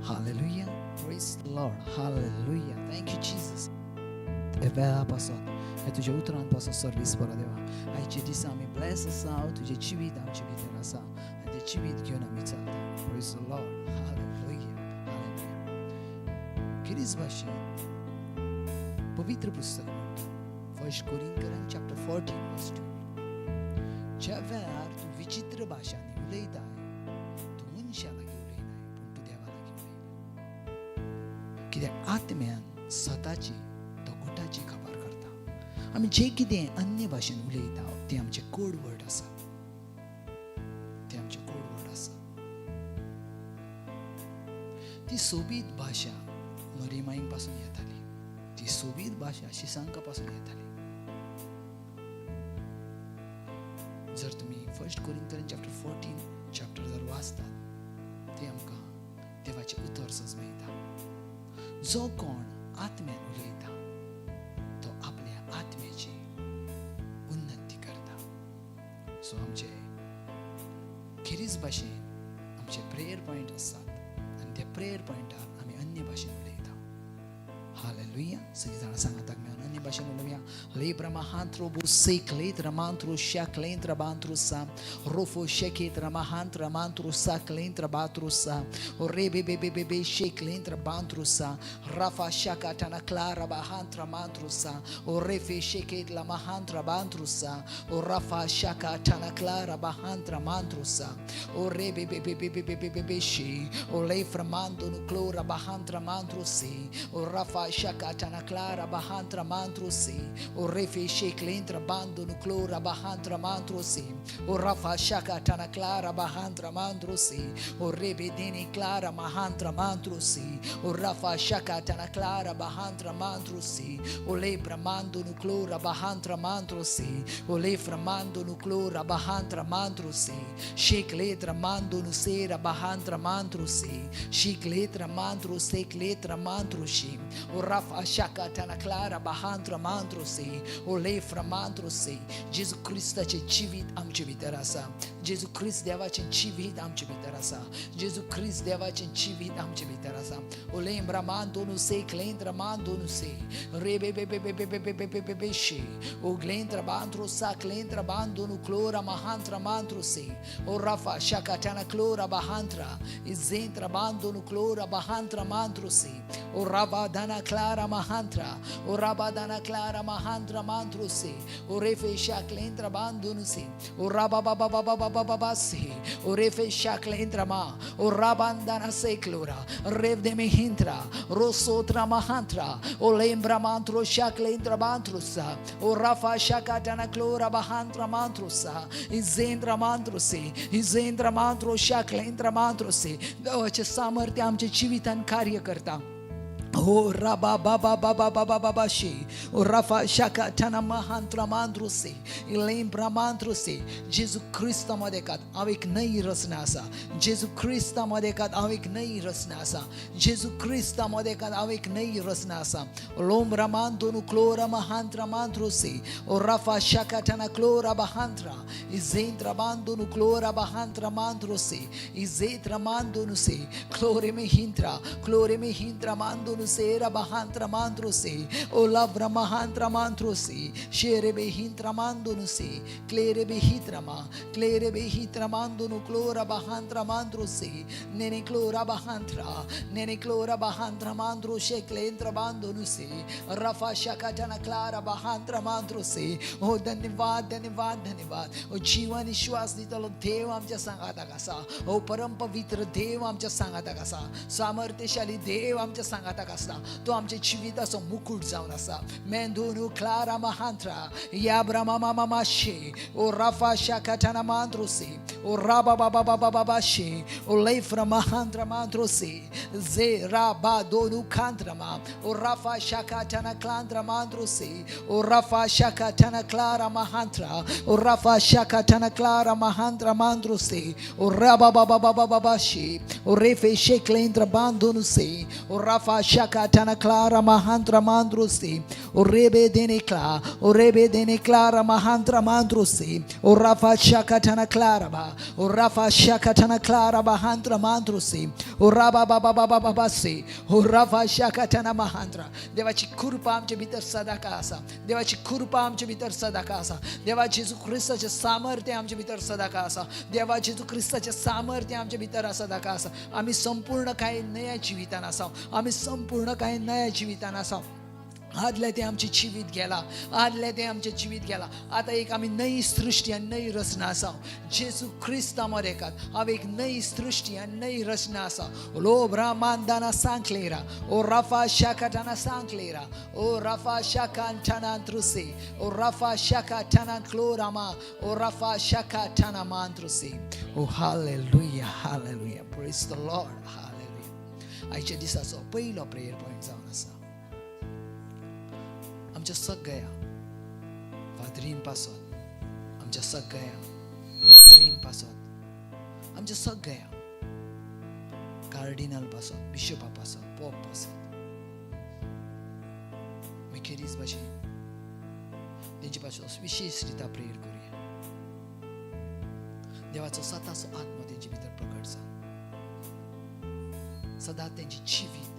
Hallelujah. Praise the Lord. Hallelujah. Thank you, Jesus. वेळा पासत हे तुज्या उतरान पासत सर्वीस बरो देवा. आयचे दिसा आमी ब्लेस आसा. तुजें जिवीत आमचे भितर आसा आनी तें जिवीत घेवन आमी चलता. Praise the Lord. Hallelujah. Hallelujah. खेरीज भाशेन पवित्र पुस्तक म्हणटा, फर्स्ट कोरिंकरन चॅप्टर 14 वर्स 2, ज्या वेळार तूं विचित्र भाशांनी उलयताय, तूं मनशा लागीं उलयनाय, पूण तूं देवा लागीं उलयता, कित्याक आत्म्यान स्वताची तो गुटाची खबर करता. आमी जे कितें अन्य भाशेन उलयता तें आमचें कोड वर्ड आसा, तें आमचें कोड वर्ड आसा. ती सोबीत भाशा मरिमाईक पासून येताली, ती सोबीत भाशा शिसांका पासून येताली. जर तुमी फर्स्ट कोरिंथन चॅप्टर 14 चॅप्टर जर वाचतात, ते आमकां देवाचें उतर सज मेळटा. जो कोण आत्म्यान उलयता तो आपल्या आत्म्याची उन्नती करता. सो आमचे खेरीज भाशेन आमचे प्रेयर पॉयंट आसात आनी त्या प्रेयर पॉयंटार आमी अन्य भाशेन उलयता. हालेलुया. सगळीं जाणां सांगाताक मेळून अन्य भाशेन उलोवया. लेब्रा महांत्रो बुसेक लेत्र मांत्रो शक लेंत्र बांत्रो सा रोफो शेकेत्र महांत्र मांत्रो सा क्लेंत्र बात्रो सा रे बे बे बे बे बे शेक लेंत्र बांत्रो सा राफा शका टना क्लारा बहांत्र मांत्रो सा ओ रेफे शेकेत ला महांत्र बांत्रो सा ओ राफा शका टना क्लारा बहांत्र मांत्रो सा ओ रे बे बे बे बे बे बे बे बे शे ओ लेफ्रा मांतो नु क्लोरा बहांत्र मांत्रो से ओ राफा शका टना क्लारा बहांत्र मांत्रो से o refe sheklentra bando nuclora bahantra mantro se o rafa shaka tana clara bahantra mantro se o rebe deni clara mahantra mantro se o rafa shaka tana clara bahantra mantro se o lebra mando nuclora bahantra mantro se o lefra mando nuclora bahantra mantro se shekletra mando nusera bahantra mantro se shikletra mantro se kletra mantro shi o rafa shaka tana clara bahantra mantro se o lefra mantro se. जेजू क्रिस्ताचें जिवीत आमचे भितर आसा. जेजू क्रिस्त देवाचें जिवीत आमचे भितर आसा. जेजू क्रिस्त देवाचें जिवीत आमचे भितर आसा. ओ लेम्ब्रा मांदोनु से क्लेंद्रा मांदोनु से रे बे बे बे बे बे बे बे बे बे बे शे ओ ग्लेंद्रा बांत्रो सा क्लेंद्रा बांदोनु क्लोरा महांत्रा मांत्रो से ओ राफा शाकाटाना क्लोरा बहांत्रा इजेंद्रा बांदोनु क्लोरा बहांत्रा मांत्रो से ओ राबादाना क्लारा महांत्रा ओ राबादाना क्लारा महांत्रा मांत्रो से ओ रेफे शाक्लेंद्रा बांदोनु से ओ राबा बाबा बाबा बाबा बाबा से ओ रेफे शाक्लेंद्रा मा ओ राबांदाना से क्लोरा रेव दे मेहिंत्रा रोसोत्रा महांत्रा ओ लेम्ब्रा मांत्रो शाक्लेंद्रा बांत्रो सा ओ राफा शाकाटाना क्लोरा बहांत्रा मांत्रो सा इजेंद्रा मांत्रो से इजेंद्रा मांत्रो शाक्लेंद्रा मांत्रो से. देवाचे सामर्थ्य आमच्या जिवितान कार्य करता. ओ राबा बाबा बाबा बाबा बाबा शे ओ राफा शाका ठाना महांत्रा मांत्रो से इलेम्ब्रा मांत्रो से. जेजू क्रिस्ता मदेकात हांव एक नई रचना आसा. जेजू क्रिस्ता मदेकात हांव एक नई रचना आसा. जेजू क्रिस्ता मदेकात हांव एक नई रचना आसा. लोम्ब्रा मांदोनु क्लोरा महांत्रा मांत्रो से ओ राफा शाका ठाना क्लोरा बहांत्रा इजेंद्रा मांदोनु क्लोरा बहांत्रा मांत्रो से इजेंद्रा मांदोनु से क्लोरे में हिंत्रा क्लोरे में हिंत्रा मांदोनु सेरा बहांत्रा मांत्रो से ओ लव्रा महांत्रा मांत्रो से शेरे बे हिंत्रा मांदोनु से क्लेरे बे हित्रमा क्लेरे बे हित्रा मांदोनु क्लोरा बहांत्रा मांत्रो से नेने क्लोरा बहांत्रा नेने क्लोरा बहांत्रा मांत्रो शे क्लेंद्रा बांदोनु से रफा शकाटना क्लारा बहांत्रा मांत्रो से. ओ धन्यवाद धन्यवाद धन्यवाद. ओ जीवन श्वास दितलो देव आमच्या सांगाताक आसा. ओ परम पवित्र देव आमच्या सांगाताक आसा. सामर्थ्यशाली देव आमच्या सांगाताक आसा. तो आमच्या जिविताचो मुकुट जावन आसा. मेंदुनु क्लारा महांत्रा याब्रा मामा मामा शे ओ राफा शाकाटाना मांत्रो से ओ राबा बाबा बाबा बाबा शे ओ लेफ्रा महांत्रा मांत्रो से जे राबा दोनु कांत्रा मा ओ राफा शाकाटाना क्लांत्रा मांत्रो से ओ राफा शाकाटाना क्लारा महांत्रा ओ राफा शाकाटाना क्लारा महांत्रा मांत्रो से ओ राबा बाबा बाबा बाबा शे ओ रेफे शेक्लेंद्रा बांदोनु से ओ राफा शाकाटाना क्लारा महांत्रा मांत्रो से ओ रेबे देने क्ला ओ रेबे देने क्लारा महांत्रा मांत्रो से ओ राफा शाकाटाना क्लारा बा O Rafa Shakatana Clara Bahantra Mantrusi O Raba Baba Baba Baba Si O Rafa Shakatana Mahantra. देवाची कृपा आमचे भितर सदाका आसा. देवाची कृपा आमचे भितर सदाका आसा. देवा जेजू क्रिस्ताचें सामर्थ्य आमचे भितर सदाका आसा. देवा जेजू क्रिस्ताचें सामर्थ्य आमचे भितर सदाका आसा. आमी संपूर्ण कांय नव्या जिवितान आसा. आमी संपूर्ण कांय नव्या जिवितान आसा. आदलें तें आमचें जिवीत गेलां. आदलें तें आमचें जिवीत गेलां. आतां एक आमी नवी सृश्टी आनी नवी रचना आसा. जेजू क्रिस्ता मरेकात हांव एक नवी सृश्टी आनी नवी रचना आसा. लो ब्रामांदाना सांकलेरा ओ रफा शाकाटाना सांकलेरा ओ रफा शाकांटाना त्रुसे ओ रफा शाकाटाना क्लोरामा ओ रफा शाकाटाना मांत्रुसे. ओ hallelujah, hallelujah. Praise the Lord. Hallelujah. आयच्या दिसाचो पयलो प्रेयर पॉयंट जावन आसा आमच्या सगळ्या फादरीन पासत, आमच्या सगळ्या माद्रीन पासत, आमच्या सगळ्या कार्डिनल पासत, बिशपा पासत, पोप पासत. आमी खेरीज भाशेन तेंचे पासून विशेश रिता प्रेयर करुया. देवाचो सताचो आत्मो तेंचे भितर प्रकट जावन सदां तेंचे जिवीत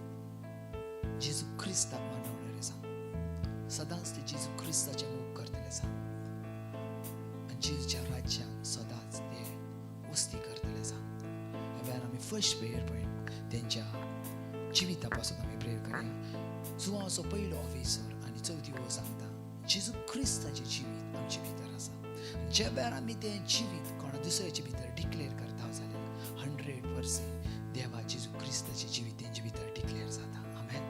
जेजू क्रिस्ताक मानवणारे जावं. सदांच ते जेजू क्रिस्ताचें मोग करतले जावं आनी जेजूच्या राज्यान सदांच ते वस्ती करतले जावं. ह्या वेळार आमी फर्स्ट प्रेयर पॉयंट तेंच्या जिविता पासून आमी प्रेयर करुया. जुवाचो पयलो ऑफिसर आनी चवथी ओळ सांगता, जेजू क्रिस्ताचें जिवीत आमचे भितर आसा. ज्या वेळार आमी तें जिवीत कोणा दुसऱ्याचे भितर डिक्लेर करता जाल्यार 100% देवा जेजू क्रिस्ताचें जिवीत तेंचे भितर डिक्लेर जाता. आमेन.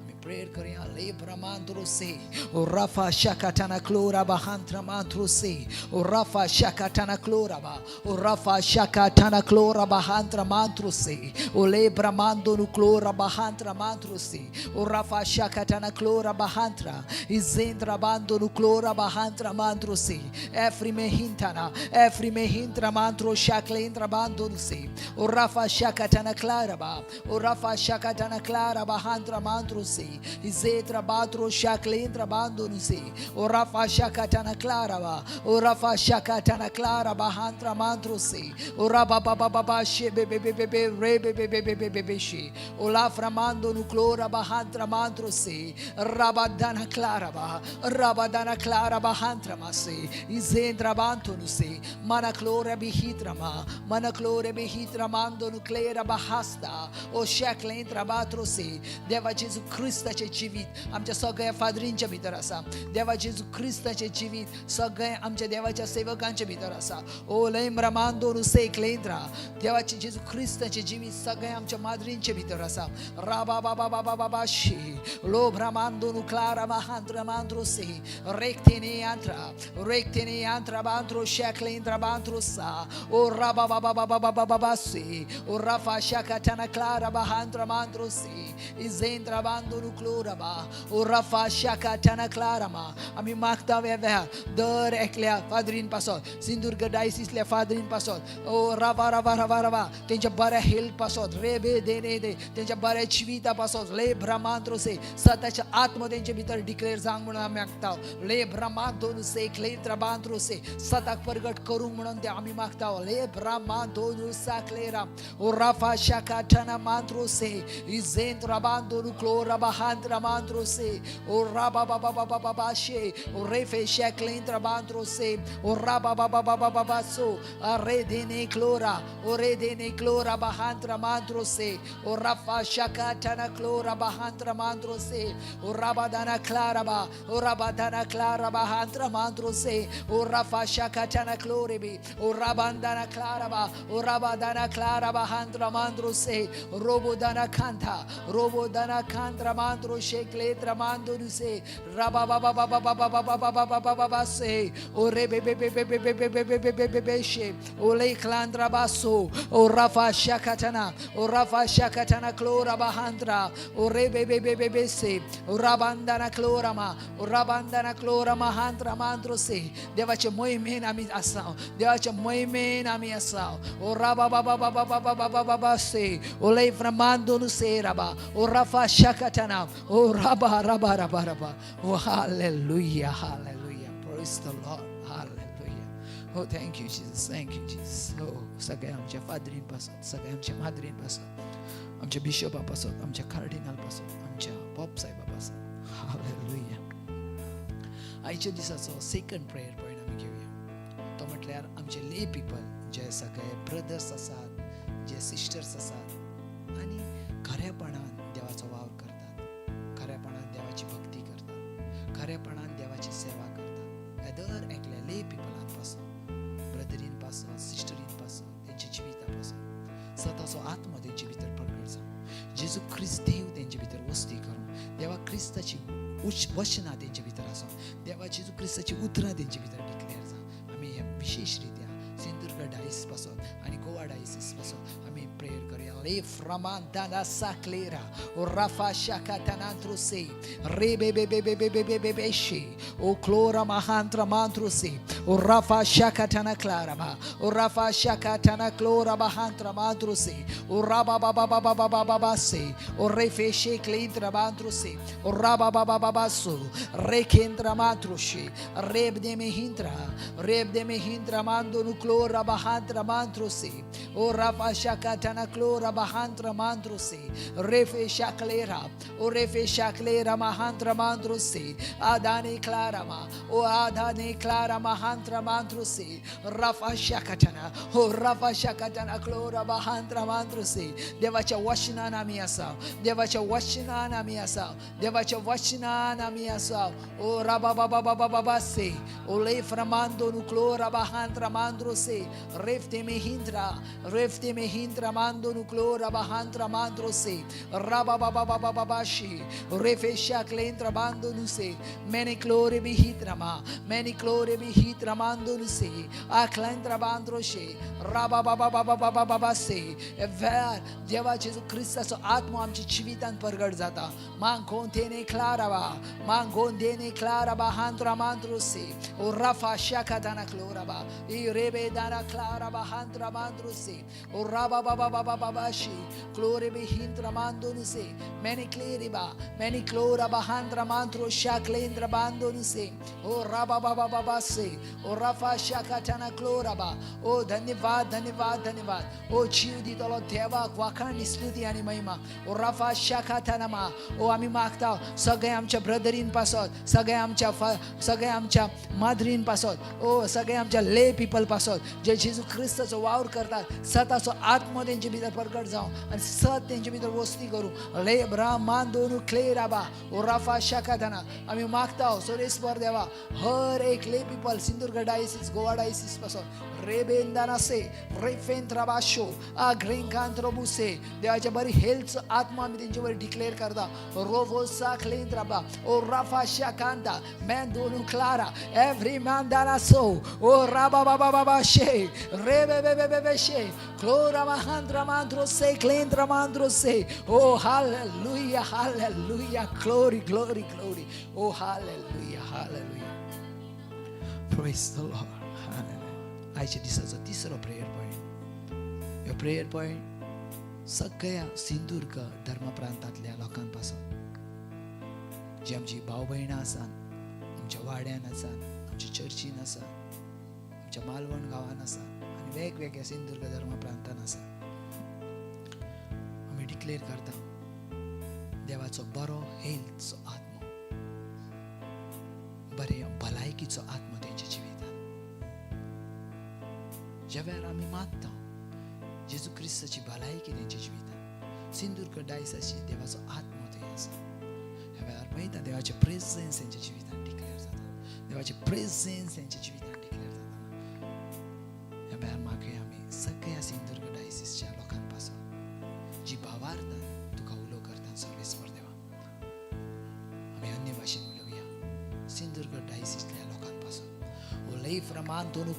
आमी प्रेयर करुया. ले ब्रह्मांद्रो से ओ रफा shakatana klora bahantra mantro se o rafa shakatana klora ba o rafa shakatana klora bahantra mantro se o le bramando nu klora bahantra mantro se o rafa shakatana klora bahantra izendra bando nu klora bahantra mantro se efrime hintana efrime hintra mantro shaklendra bando nu se o rafa shakatana clara ba o rafa shakatana clara bahantra mantro se izetra batro shaklendra bando nu se o rafa shakatana clara ba o rafa shakatana clara bahantra mantro se o raba ba ba ba ba she be be be be be re be be be be be be be she o la framando nu clora bahantra mantro se rabadana clara ba rabadana clara bahantra ma se izendra banto nu se manaclora bihitra ma manaclora bihitra mando nu clera bahasta o shaklendra batro se. देवा जेजू क्रिस्ताचें जिवीत आमच्या सगळ्या फादरींच्या भितर आसा. देवा जेजू क्रिस्ताचें जिवीत सगळ्या आमच्या देवाच्या सेवकांच्या भितर आसा. ओ लेम्रा मांदोरू सेकलेंद्रा. देवाचें जेजू क्रिस्ताचें जिवीत सगळ्या आमच्या माद्रींच्या भितर आसा. राबा बाबा बाबा बाबा शी लो भ्रमांदोनु क्लारा महांद्र मांद्रो से रेक्तेने यांत्रा रेक्तेने यांत्रा बांद्रो शेकलेंद्रा बांद्रो सा ओ राबा बाबा बाबा बाबा बाबा से ओ राफा शाकाटाना क्लारा बहांद्रा मांद्रो से इजेंद्रा बांदोनु क्लोरा बा ओ राफा शाकाटाना क्लारा मा. आमी मागता वेव्हार दर एकल्या फादरीन पासत, सिंधुदुर्ग डायसिसल्या फादरीन पासत. ओ रावा रावा रावा रावा तेंच्या बऱ्या हेल्थ पासत, रे बे दे ने दे तेंच्या बऱ्या जिविता पासत. ले भ्रमांत्रो से सताच्या आत्म तेंचे भितर डिक्लेअर जावंक म्हणून आमी मागता. ले भ्रमांतोनु से क्लेत्र बांत्रो से सताक प्रगट करूंक म्हणून ते आमी मागता. ले भ्रमांतोनु साकलेरा ओ राफा शाकाटना मांत्रो से इजेंद्रा बांदोनु क्लोरा बहांद्रा मांत्रो से ओ राबा बाबा बाबा बाबा शे ओ रेफे शेकलेंद्रा बांत्रो से ओ राबा बाबा बाबा बाबा सो अरे देने क्लोरा ओ रे देने क्लोरा बहांद्रा मांत्रो से ओ राफा शाकाटना क्लोरा बहांद्रा मांत्रो से ओ राबादाना क्लारा बा ओ राबादाना क्लारा बहांद्रा मांत्रो से ओ राफा शाकाटना क्लोरे बी ओ राबांदाना क्लारा बा ओ राबादाना क्लारा बहांद्रा मांत्रो से रोबोदाना कांथा रोबोदाना कांद्रा मांत्रो शेकलेत्रा मांदोनु से राबा बाबा बाबा बाबा बाबा बाबा बाबा बाबा से ओ रे बे बे बे बे बे बे बे बे बे बे बे बे बे शे ओ ले क्लांद्रा बासो ओ राफा शाकाटना ओ राफा शाकाटना क्लोरा बहांद्रा ओ रे बे बे बे बे बे से ओ राबांदाना क्लोरा मा ओ राबांदाना क्लोरा महांद्रा मांत्रो से. देवाचे मोहिमेन आमी आसा. देवाच्या मोहिमेन आमी आसा. ओ राबा बाबा बाबा बाबा बाबा बाबा से ओ ले फ्रमांदोनु से राबा ओ राफा शाकाटना ओ राबा राबा राबा राबा. ओ hallelujah, hallelujah. Praise the Lord. Hallelujah. हो thank you Jesus, thank you Jesus. हो सगळ्या आमच्या फादरीन पासत, सगळ्या आमच्या माद्रीन पासत, आमच्या बिशोपा पासत, आमच्या कार्डिनाल पासत, आमच्या पॉप साहेबा पासत. हालेलुया. आयच्या दिसाचो सेकंड प्रेयर पॉयंट आमी घेवया. तो म्हटल्यार आमचे ले पिपल, जे सगळे ब्रदर्स आसात, जे सिस्टर्स आसात आनी खरेपणान देवाचो वावर करतात, खरेपणान देवाची भक्ती करतात, खरेपणान देवाची सेवा करतात, ह्या दर एकल्या ले पिपलान पासून, ब्रदरीन पासून, सिस्टरीन पासून, तेंच्या जिविता पासून सताचो आत्मो तेंचे भितर प्रगट जावं, जेजू क्रिस्त देव तेंचे भितर वस्ती करूं, देवा क्रिस्ताची वचनां तेंचे भितर आसूं, देवा जेजू क्रिस्ताची उतरां तेंचे भितर डिक्लेर जावं. आमी हे विशेश रित्या सिंधुदुर्ग डायसीस पासून आनी गोवा डायसीस पासून आमी प्रेयर करूया. ले फ्रमांताना साक्लेरा ओ राफा शाकातानांत्रुसे रे बे बे बे बे बे बे बे बे बे शे ओ क्लोरा महांत्रा मांत्रुसे ओ राफा शाकाताना क्लारा ओ राफा शाकाताना क्लोरा महांत्रा मांत्रुसे ओ राबा बाबा बाबा बाबा बाबा से ओ रेफे शे क्लेंत्रा मांत्रुसे ओ राबा बाबा बाबा सो रेखेंद्रा मांत्रुशे रेब दे मेहिंत्रा रेब दे मेहिंत्रा मांदो नुक्लोरा बहांत्रा मांत्रुसे ओ राफा शाकाताना क्लोरा बहांत्रा मांत्रुसे रेफे शाकलेरा ओ रेफे शाकलेरा महांत्रा मांत्रुसे आदाने क्लारा ओ आदाने क्लारा महांत्रा मांत्रुसे राफा शाकाताना ओ राफा शाकाताना क्लोरा बहांत्रा मांत्रुसे. देवाच्या वचनान आमी आसा, देवाच्या वचनान आमी आसा, देवाच्या वचनान आमी आसा. ओ राबा बाबा बाबा बाबा से ओ ले फ्रमांदो नुक्लोरा बहांत्रा मांद्रो से रेफ्ते मेहिंद्रा रेफ्ते मेहिंद्रा मांदो नुक्लोरा बहांत्रा मांद्रो से राबा बाबा बाबा बाबा she रेफे शाकलेंद्रा मांदो नुसे मेने क्लोरे बिहित्रा मा मेने क्लोरे बिहित्रा मांदो नुसे आखलेंद्रा बांद्रो शे राबा बाबा बाबा बाबा बाबा से. वेळार देवा जेजू क्रिस्ताचो आत्मो आमच्या जिवितांत परगट जाता. मांगोंतेने क्लारावा मांगोंदेने क्लारा बहांत्रा मांत्रो से ओ राफा शाकाताना क्लोराबा ई रेबे दाना क्लारा बहांत्रा मांत्रो से ओ राबा बाबा बाबा बाबा she क्लोरे बिहिंत्रा मांदोनु से मेनी क्लेरिबा मेनी क्लोरा बहांत्रा मांत्रो शाकलेंद्र बांदोनु से ओ राबा बाबा बाबा से ओ राफा शाकाताना क्लोराबा. ओ धन्यवाद, धन्यवाद, धन्यवाद. ओ जीव दितलो देवाक वाखाण, स्तुती आनी महिमा. ओ राफा शाकाताना ओ आमी मागता सगळे आमच्या ब्रदरीन पासत, सगळे आमच्या माद्रीन पासत, ओ सगळे आमच्या ले पिपल पासत जे जेजू क्रिस्ताचो वावर करतात, सताचो आत्मो तेंचे भितर प्रगट जावं आनी सत तेंचे भितर वस्ती करूं. ले ब्रा मान दोनू क्लेराबा ओ राफा शाकाताना. आमी मागता सोरेस्वर देवा, हर एक lay people Sindhudurg diocese, Goa diocese पासून रेबेंदाना से रेफेंत्राबाशो आ ग्रेंकांत्रोबुसे देवाच्या बरी हेल्थ आत्मा आमी तेंचे वर डिक्लेअर करता. रोवो साखलेंद्राबा ओ राफा शाकांता मॅन दोनू क्लारा एव्हरी मॅन दाना सो ओ राबा बाबा बाबा शे रे बे बे बे बे बे शे क्लोरा महांद्रा मांद्रो से क्लेंद्रा मांद्रो से. ओ hallelujah, hallelujah, glory, glory, glory. O hallelujah, hallelujah. Praise the Lord. Hallelujah. आयच्या दिसाचो तिसरो प्रेयर पॉयंट. ह्यो प्रेयर पॉयंट सगळ्या सिंधुदुर्ग धर्म प्रांतांतल्या लोकां पासून, जी आमची भाव भयणां आसात, आमच्या वाड्यान आसात, आमच्या चर्चीन आसात, आमच्या मालवण गांवान आसात आनी वेगवेगळ्या सिंधुदुर्ग धर्म प्रांतान आसात. आमी डिक्लेअर करता देवाचो बरो हेल्थचो आत्मो, बरे भलायकीचो आत्मो तेंच्या जिवितान. ज्या वेळार आमी मागता जेजू क्रिस्ताची भलायकी तेंच्या जिवितान, सिंधुदुर्ग डायसाची देवाचो आत्मो थंय आसा. ह्या वेळार पळयता देवाचें प्रेझेन्स तेंच्या जिवितान डिक्लेअर जाता, देवाचें प्रेझेन्स तेंच्या जिवितान डिक्लेअर जाता. ह्या वेळार मागया आमी सगळ्या सिंधुदुर्ग डायसिसच्या लोकां पासून जी भावार्थान तुका उलो करता. सर्वेस्पर देवा, आमी अन्य भाशेन उलोवया सिंधुदुर्ग डायसिसल्या लोकां पासून. Olefra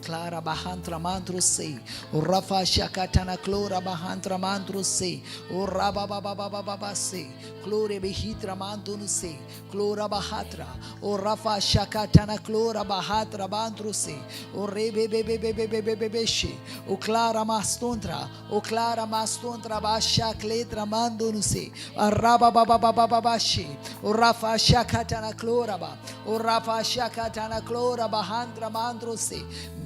clara bahantra mantro se o rafa shakatana clora bahantra mantro se o raba baba baba baba se clore behitra mantro se clora bahatra o rafa shakatana clora bahatra mantro se o rebe be be be be be be be be she o clara mastontra o clara mastontra basha kletra mando se raba baba baba baba she o rafa shakatana clora ba o rafa shakatana clora bahantra mandro se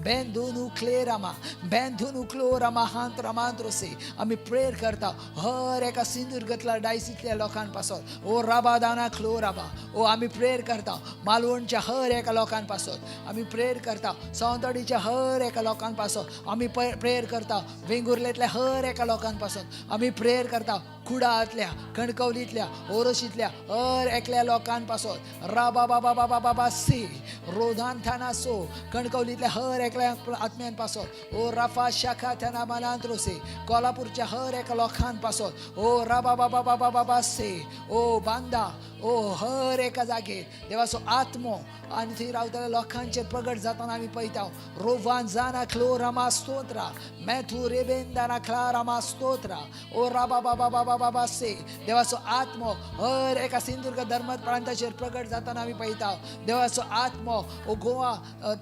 बेंदुनु क्लेरामा बेंदुनु क्लोरामा हांत्रा मांत्रोसे. आमी prayer करता हर एका सिंधुदुर्गांतल्या डायसींतल्या लोकां पासत. ओ राबादाना क्लोराबा. ओ आमी prayer करता मालवणच्या हर एका लोकां पासत. आमी प्रेयर करता सावंतवाडीच्या हर एका लोकां पासत. आमी प्रेयर करता वेंगुर्लेंतल्या हर एका लोकां पासत. आमी प्रेयर करता कुडाळांतल्या, कणकवलींतल्या, ओरोशींतल्या हर एकल्या लोकां पासत. राबा बाबा बाबा बाबा सी रोधान थाना सो कणकवलींतल्या हर एकल्या आत्म्यान पासत. ओ राफा शाखा थाना मालांत्रोसे कोल्हापूरच्या हर एका लोकां पासत. ओ राबा बाबा बाबा बाबा से ओ बांदा ओ हर एका जागेर देवाचो आत्मो आनी थंय रावतल्या लोकांचेर प्रगट जातना आमी पळयता. रोवान जाना क्लो रमा स्तोत्रा मॅथू रेबेंदाना क्ला रमा स्तोत्रा. ओ राबा बाबा बाबा बाबा से देवाचो आत्मो हर एका सिंधुदुर्ग धर्म प्रांताचेर प्रगट जातना आमी पळयता. देवाचो आत्मो ओ गोवा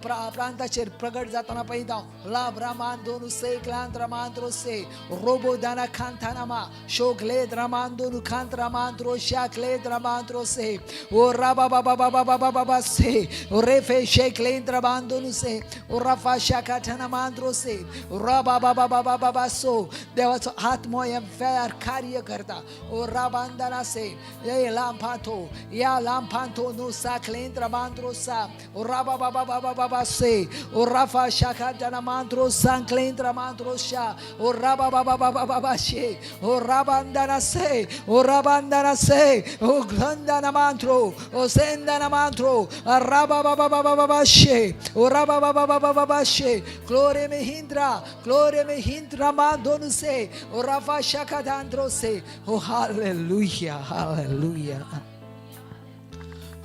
प्रांताचेर प्रगट जातना पळयता. लाभ रामान दोनू से क्लांत रमांत्रो से रोबो दाना खांथानामा शोकलेद रामान दोनू खांत रमांत्रो शाकलेद रमांत्रो से ओ राबा बाबा बाबा बाबा बाबा से ओ रेफे शेकलेद रमान दोनू से ओ रफा शाखा ठना से राबा बाबा बाबा बाबा सो देवाचो आत्मो ह्या वेळार कार्य करता. ओ राबांदना से ए लांपांथो या लांपांथो नो साकलेंद्र मांत्रो सा ओ राबा बाबा बाबा बाबा से ओ राफा शाखा जना मांत्रो सांकलेंद्र मांत्रो शा ओ राबा बाबा बाबा बाबा शे ओ राबांदना से ओ राबांदना से ओ ग्रंदना मांत्रो ओ सेंदना मांत्रो राबा बाबा बाबा बाबा शे ओ राबा बाबा बाबा बाबा शे ग्लोरे में हिंद्रा ग्लोरे में हिंद्रा मांदोनु से ओ राफा शाखा दांद्रो से. ओ hallelujah, hallelujah.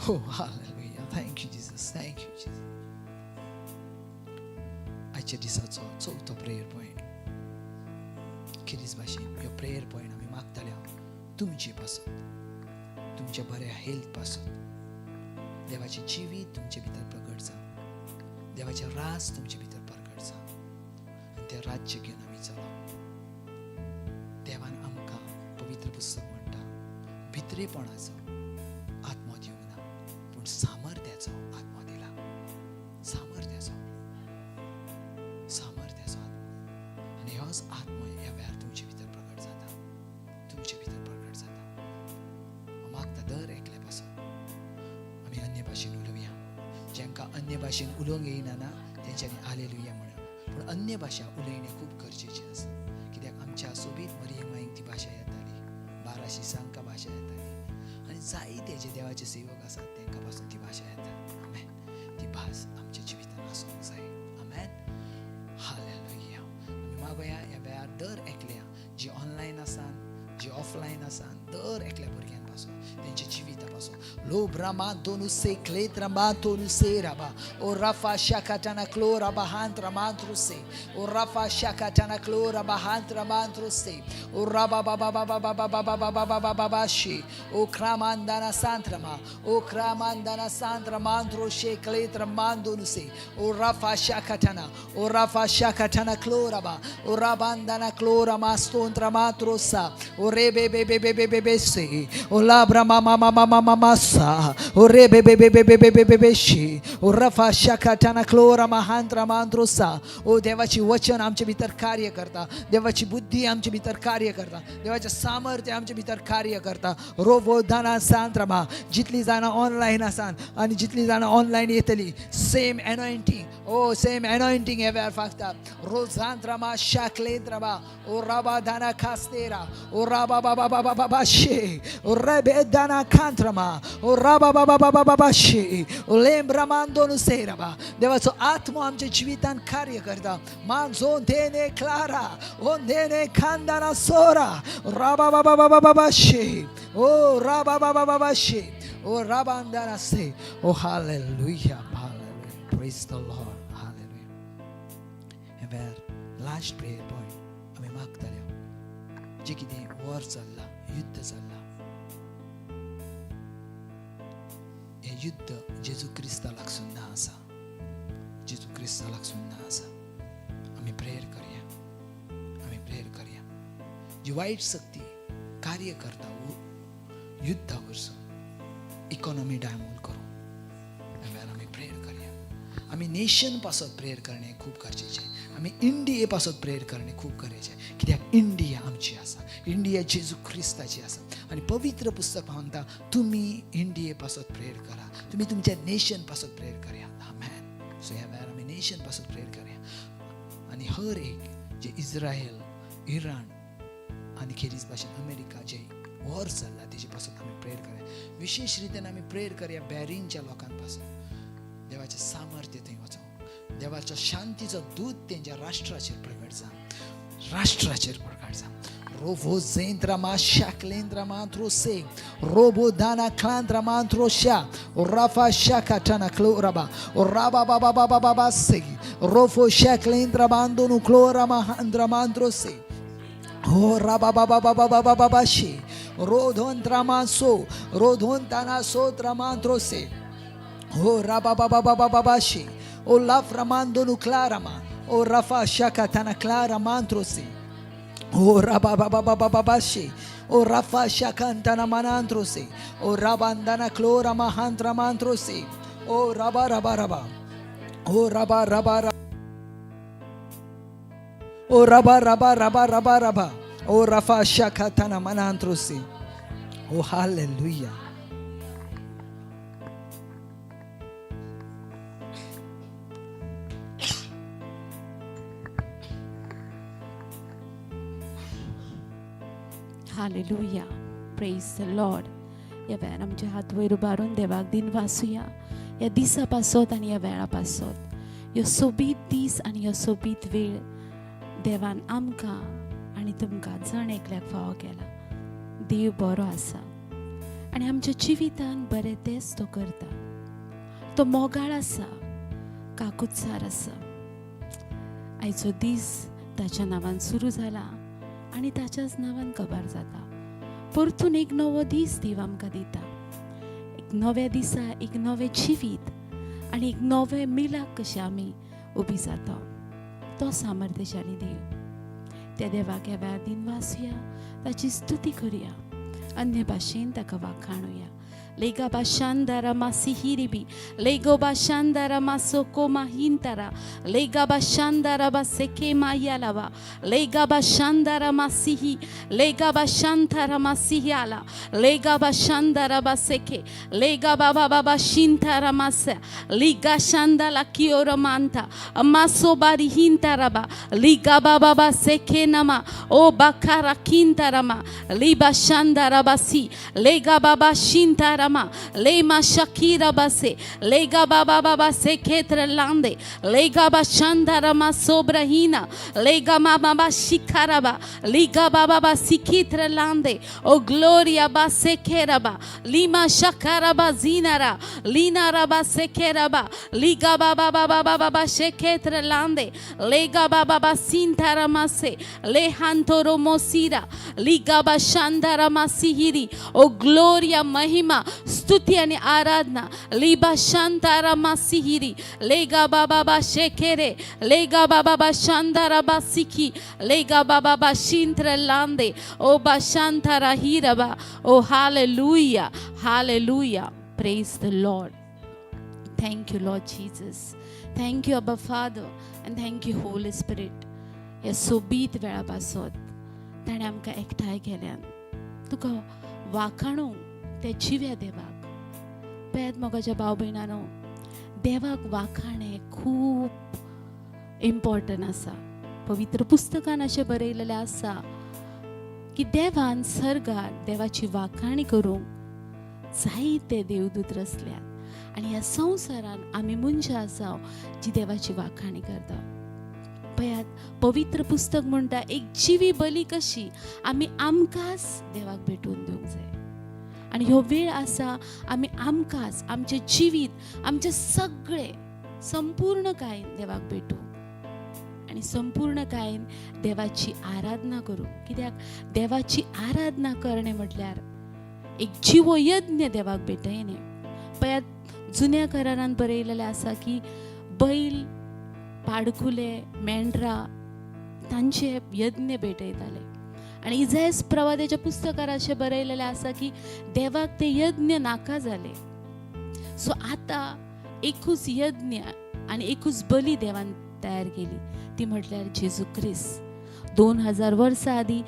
Oh hallelujah. Thank you Jesus, thank you Jesus. आयच्या दिसाचो चवथो प्रेयर पॉयंट. खेरीज भाशेन ह्यो प्रेयर पॉयंट आमी मागताले तुमचे पासत, तुमच्या बऱ्या हेल्थ पासत. देवाचें जिवीत तुमचे भितर प्रगट जावं, देवाचें राज तुमचे भितर प्रगट जावं आनी तें राज्य घेवन आमी चलो. देवान आमकां पवित्र पुस्तक म्हणटा, भितरेपणाचो आत्मो दिवंक ना पूण सामर्थ्याचो आत्मो दिला. सामर्थ्याचो, सामर्थ्याचो आत्मो. आनी होच आत्मो ह्या वेळार तुमचे भितर प्रगट जाता, तुमचे भितर प्रगट जाता. हांव मागता दर एकल्या पासून आमी अन्य भाशेन उलोवया. जांकां अन्य भाशेन उलोवंक येयना ना तेंच्यांनी हालेलुया म्हणप. पूण अन्य भाशा उलयणें खूब गरजेचें आसा, कित्याक आमच्या सोबीत मरियमाईक ती भाशा येताली, बाराशी सांका भाशा येताली आनी जायते जे देवाचे सेवक आसात तांकां पासून ती भाशा येता. आमेन. ती भास आमच्या जिवितान आसूंक जाय. आमेन, हालेलुया. आमी मागोया ह्या वेळार दर एकल्या जी ऑनलायन आसान, जी ऑफलायन आसान, दर एकल्या भुरग्यां पासून, तेंच्या जिविता पासून. लो ब्रामा दोनू से क्लेत रमा दोनू से राबा ओ रफा शाकाटाना क्लो राबा हांत रमांत्रो से ओ रफा शाकाटाना क्लो राबा हांत रमांत्रो से ओ राबा बाबा बाबा बाबा बाबा बाबा बाबा बाबा शे ओ क्रामांदाना सांत्रमा ओ क्रामांदाना सांत्रमांत्रो शे क्लेत रमांदोनु से ओ रफा शाकाटाना ओ रफा शाकाटाना क्लो राबा ओ राबांदाना क्लो रमा स्तोत्र मात्रो सा ओ रे बे बे बे बे बे बे बे से ओ लाब्रा मा मा मा मा मा मा मा सा ओ रे बे बे बे बे बे बे बे बे बे शी ओ रफा शाकाटाना क्लोरा महांत्रा मांत्रो सा. ओ देवाची वचन आमचे भितर कार्य करता, देवाची बुद्धी आमचे भितर कार्य करता, देवाचे सामर्थ्य आमचे भितर कार्य करता. रोवो दाना सांत्रमा. जितली जाणां ऑनलायन आसान आनी जितली जाणां ऑनलायन येतली, सेम एनॉयंटींग, ओ सेम एनॉयंटींग ह्या वेळार फागता. रोजांत्रमा शाकलेंद्रमा ओ राबा दाना खास्तेरा ओ राबा बाबा बाबा बाबा शे ओ रेबे दाना खांत्रमा ओ राबा बाबा बाबा बाबा शे ओ लेंब्रामांदोनु सेराबा. देवाचो आत्मो आमच्या जिवितान कार्य करता. मांजो देने क्लारा ओ देने खांदाना सोरा राबा बाबा बाबा बाबा शे ओ राबा बाबा बाबा शे ओ राबांदाना से. ओ hallelujah, hallelujah. Praise the Lord, hallelujah. हे वेळार लास्ट प्रेयर पॉयंट आमी मागताले, जे कितें वॉर चल्लां, युद्ध चल्लां, हें युद्ध जेजू क्रिस्ता लागसून ना आसा, जेजू क्रिस्ता लागसून ना आसा. आमी प्रेयर करया, आमी प्रेयर करया. जी वायट शक्ती कार्य करता युद्धा वरसून इकॉनॉमी डायमोल करूं, ह्या वेळार आमी प्रेयर करया. आमी आमी नेशन पासत प्रेयर करणे खूब गरजेचें, आमी इंडिये पासत प्रेयर करणे खूब गरजेचें, कित्याक इंडिया आमची आसा, इंडिया जेजू क्रिस्ताची आसा. आनी पवित्र पुस्तक सांगता तुमी इंडिये पासत प्रेयर करा, तुमी तुमच्या नेशन पासत प्रेयर करया. आमेन. सो ह्या वेळार आमी नेशन पासत प्रेयर करया आनी हर एक जे इस्रायल, इराण आनी खेरीज भाशेन अमेरिका जे वॉर चल्ला तेजे पासून आमी प्रेयर करया. विशेश रितीन आमी प्रेयर करया बॅरीनच्या लोकां पासून. देवाचें सामर्थ्य थंय वचों, देवाचो शांतीचो दूत तेंच्या राष्ट्राचेर प्रगट जावं, राष्ट्राचेर प्रगट जावं. रोवो झेंद्रा मा शाकलेंद्रा मांत्रो से रोबो दाना क्लांद्रा मांत्रो शा राफा शाका टाना क्लो रबा राबा बाबा बाबा बाबा से रोफो शाकलेंद्रा बांदोनु क्लोरा महांद्रा मांत्रो से हो राबा बाबा बाबा बाबा बाबा शे रोधोन त्रामासो रोधोन ताना सो त्रामांत्रो से हो राबा बाबा बाबा बाबा शे ओ लाफ रामांदोनु क्लारामा ओ राफा शाका ताना क्लारा मांत्रो से ओ राबा बाबा बाबा बाबा शे ओ राफा शाकांताना मानांत्रो से ओ राबांदाना क्लोरा महांत्रा मांत्रो से ओ राबा राबा राबा ओ राबा राबा राबा ओ राबा राबा राबा राबा राबा ओ राफा शाकाताना मानांत्रो से ओ hallelujah. Hallelujah, praise the Lord. ह्या वेळार आमचे हात वयर उबारून देवाक दिनवासुया ह्या दिसा पासत आनी ह्या वेळा पासत. ह्यो सोबीत दीस आनी ह्यो सोबीत वेळ देवान आमकां आनी तुमकां जण एकल्याक फावो केला. देव बरो आसा आनी आमच्या जिवितान बरें तेंच तो करता. तो मोगाळ आसा, काकुत्सार आसा. आयचो दीस ताच्या नांवान सुरू जाला आनी ताच्याच नांवान कबार जाता. परतून एक नवो दीस देव आमकां दिता. एक नव्या दिसा एक नवें जिवीत आनी एक नवें मिलाक कशें आमी उबी जाता. तो सामर्थ्यशाली देव. त्या देवाक ह्या वेळार दिनवासुया, ताची स्तुती करुया, अन्य भाशेन ताका वाखाणुया. लेगा बाशांदारा मासिहिरिबी लेगो बाशांदारा मासोको माहिंतारा लेगा बाशांदारा बासेके मायालावा लेगा बाशांदारा मासिही लेगा बाशांतारा मासिहियाला लेगा बाशांदारा बासेके लेगा बाबा बाबा शिंतारा मासा लिगा शांदाला कियोर मांता मासो बारी हिंताराबा लिगा बाबा बासेके नमा ओ बाकारा किंतारामा लिबा शांदारा बासी लेगा बाबा शिंतारा lema shakira base lega baba baba seketra lande lega bashandara ma sobrahina lega mama ba shikaraba liga baba ba sikitra lande o gloria ba sekeraba lima shakaraba zinara linara ba sekeraba liga baba baba baba ba sheketra lande lega baba ba sintara mase lehantoro mosira liga bashandara masihiri o gloria महिमा स्तुती आणि आराधना लिबा शांतारा मासिहिरी लेगा बाबा बा शेखेरे लेगा बाबा बा शांतारा बा सिखी लेगा बाबा बा शिंत्र लांदे ओ बा शांतारा हिरबा ओ hallelujah, hallelujah. Praise the Lord. Thank you Lord Jesus, thank you Abba Father and thank you Holy Spirit. ह्या सोबीत वेळा पासत ताणें आमकां एकठांय केल्यान तुका वाखाणूंक त्या जिव्या देवाक. पळयात मोगाच्या भाव भयणानो, देवाक वाखाणें खूब इम्पॉर्टंट आसा. पवित्र पुस्तकान अशें बरयलेलें आसा की देवान सर्गार देवाची वाखाणी करूंक जायते देवदूत रचल्यात आनी ह्या संवसारान आमी मनशां आसा जी देवाची वाखाणी करता. पळयात पवित्र पुस्तक म्हणटा एक जिवी बली कशी आमी आमकांच देवाक भेटोवन दिवंक जाय. आनी ह्यो वेळ आसा आमी आमकांच आमचें जिवीत आमचें सगळें संपूर्ण कायन देवाक भेटूं आनी संपूर्ण कायन देवाची आराधना करूं. कित्याक देवाची आराधना करणे म्हटल्यार एक जिवो यज्ञ देवाक भेटयलें. पळयात जुन्या करारान बरयलेलें आसा की बैल, पाडकुले, मेंढरां तांचे यज्ञ भेटयताले. आनी इजायस प्रवाद्याच्या पुस्तकार अशें बरयलेलें आसा की देवाक ते यज्ञ नाका जाले. सो आतां एकूच यज्ञ आनी एकूच बली देवान तयार केली, ती म्हटल्यार जेजू क्रिस्त. 2000 वर्सां आदीं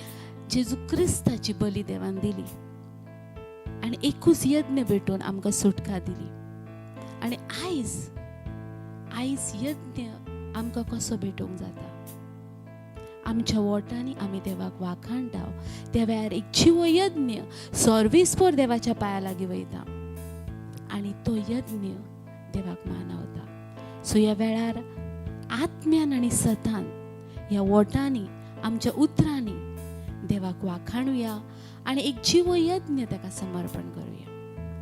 जेजू क्रिस्ताची बली देवान दिली आनी एकूच यज्ञ भेटोवन आमकां सुटका दिली. आनी आयज आयज यज्ञ आमकां कसो भेटोवंक जाता? आमच्या वोटांनी आमी देवाक वाखाणटा, त्या वेळार एक जिवो यज्ञ सर्विसपोर देवाच्या पांया लागीं वयता आनी तो यज्ञ देवाक मानवता. सो ह्या वेळार आत्म्यान आनी सतान ह्या वोटांनी आमच्या उतरांनी देवाक वाखाणुया आनी एक जिवो यज्ञ ताका समर्पण करुया.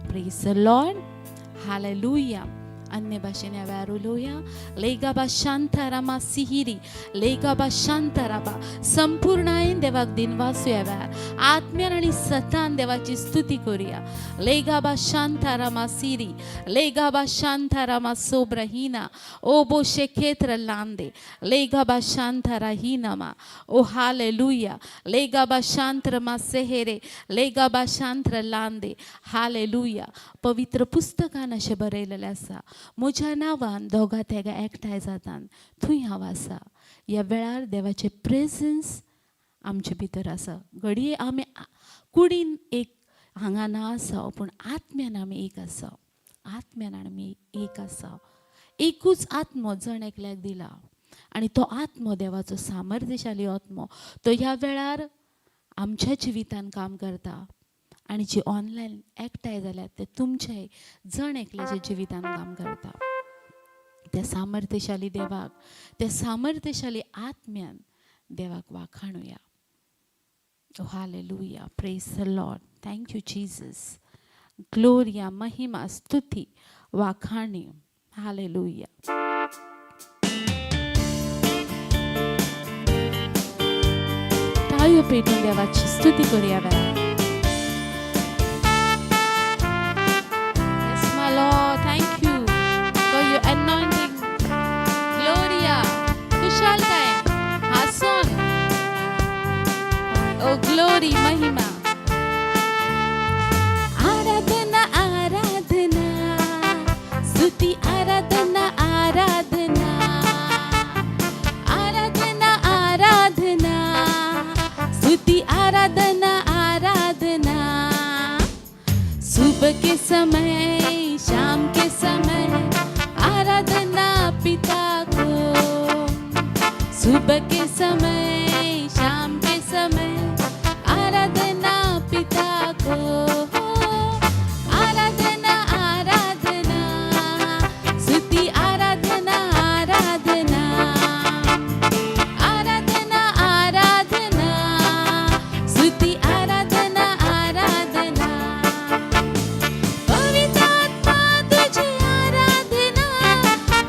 Praise the Lord, hallelujah. अन्य भाशेन ह्या वेळार उलोवया. लेगाबा शांतारामा सिहिरी लेगाबा शांताराबा. संपूर्णायेन देवाक दिनवासू. ह्या वेळार आत्म्यान आनी सतान देवाची स्तुती करुया. लेगाबा शांतारामा सिरी लेगाबा शांतारामा सोब्रहिना ओ शेखेत्र लांदे लेगाबा शांतारा हिनामा ओ हालेलुया लेगाबा शांतरमा सेहेरे लेगाबा शांत्र लांदे हालेलुया. पवित्र पुस्तकान अशें बरयलेलें आसा, म्हज्या नांवान दोगां तेगां एकठांय जातान थंय हांव आसा. ह्या वेळार देवाचें प्रेजन्स आमचे भितर आसा. घडये आमी कुडीन एक हांगा ना आसा, पूण आत्म्यान आमी एक आसा. आत्म्यान आमी एक आसा. एकूच आत्मो जण एकल्याक दिला आनी तो आत्मो देवाचो सामर्थ्यशाली आत्मो, तो ह्या वेळार आमच्या जिवितान काम करता आनी जी ऑनलायन एकठांय जाल्यात ते तुमचे जण एकल्याच्या जिवितान काम करता. त्या सामर्थ्यशाली देवाक, त्या सामर्थ्यशाली आत्म्यान देवाक वाखाणुया. Hallelujah, praise the Lord. Thank you Jesus. Gloria, महिमा, स्तुती, वाखाणी. हालेलुया. टाळयो पेटून देवाची स्तुती करूया वेळार. Yes, my Lord, thank you for your anointing. Gloria, खुशालकाय, हासून. Oh, glory, महिमा. आराधना, आराधना, स्तुती, आराधना, आराधना, आराधना, आराधना, स्तुति, आराधना, आराधना. सुबह के समय, शाम के समय, आराधना पिता को. सुबह के समय, शाम के समय, आराधना पिता को. आराधना, आराधना, स्तुति, आराधना, आराधना, आराधना, आराधना, स्तुति, आराधना, आराधना. पवित्र आत्मा तुझे आराधना,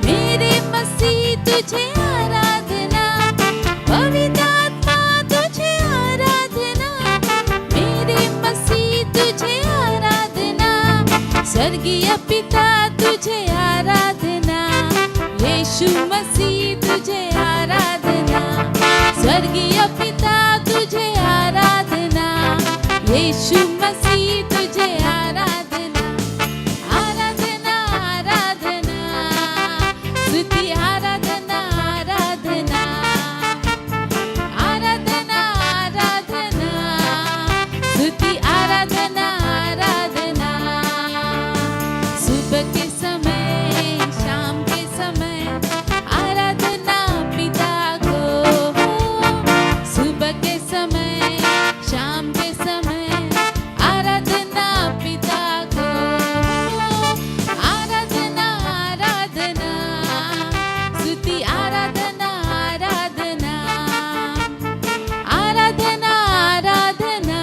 मेरे मसीह तुझे आराधना. पवित्र आत्मा तुझे आराधना, मेरे मसीह तुझे आराधना. स्वर्गीय पिता तुझे आराधना, यीशु मसीह तुझे आराधना. स्वर्गीय पिता तुझे आराधना, यीशु मसीह तुझे आराधना. आराधना, आराधना, स्तुति, आराधना, आराधना, आराधना, आराधना, स्तुति, आराधना, आराधना. सुबह के समय, शाम के समय, आराधना पिता को. सुबह के समय, शाम के समय, आराधना पिता को. आराधना, आराधना, स्तुति, आराधना, आराधना, आराधना, आराधना,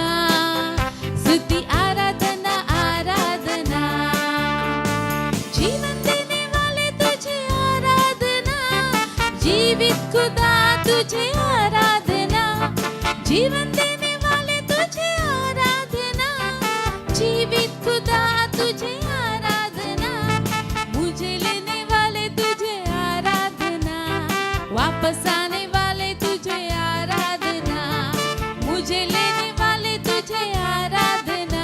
स्तुति, आराधना, आराधना. जीवन देने वाले तुझे आराधना, जीवित खुदा तुझे आराधना. जीवन देने वाले तुझे आराधना, जीवित खुदा तुझे आराधना. मुझे लेने वाले तुझे आराधना, वापस आने वाले तुझे आराधना. मुझे लेने वाले तुझे आराधना,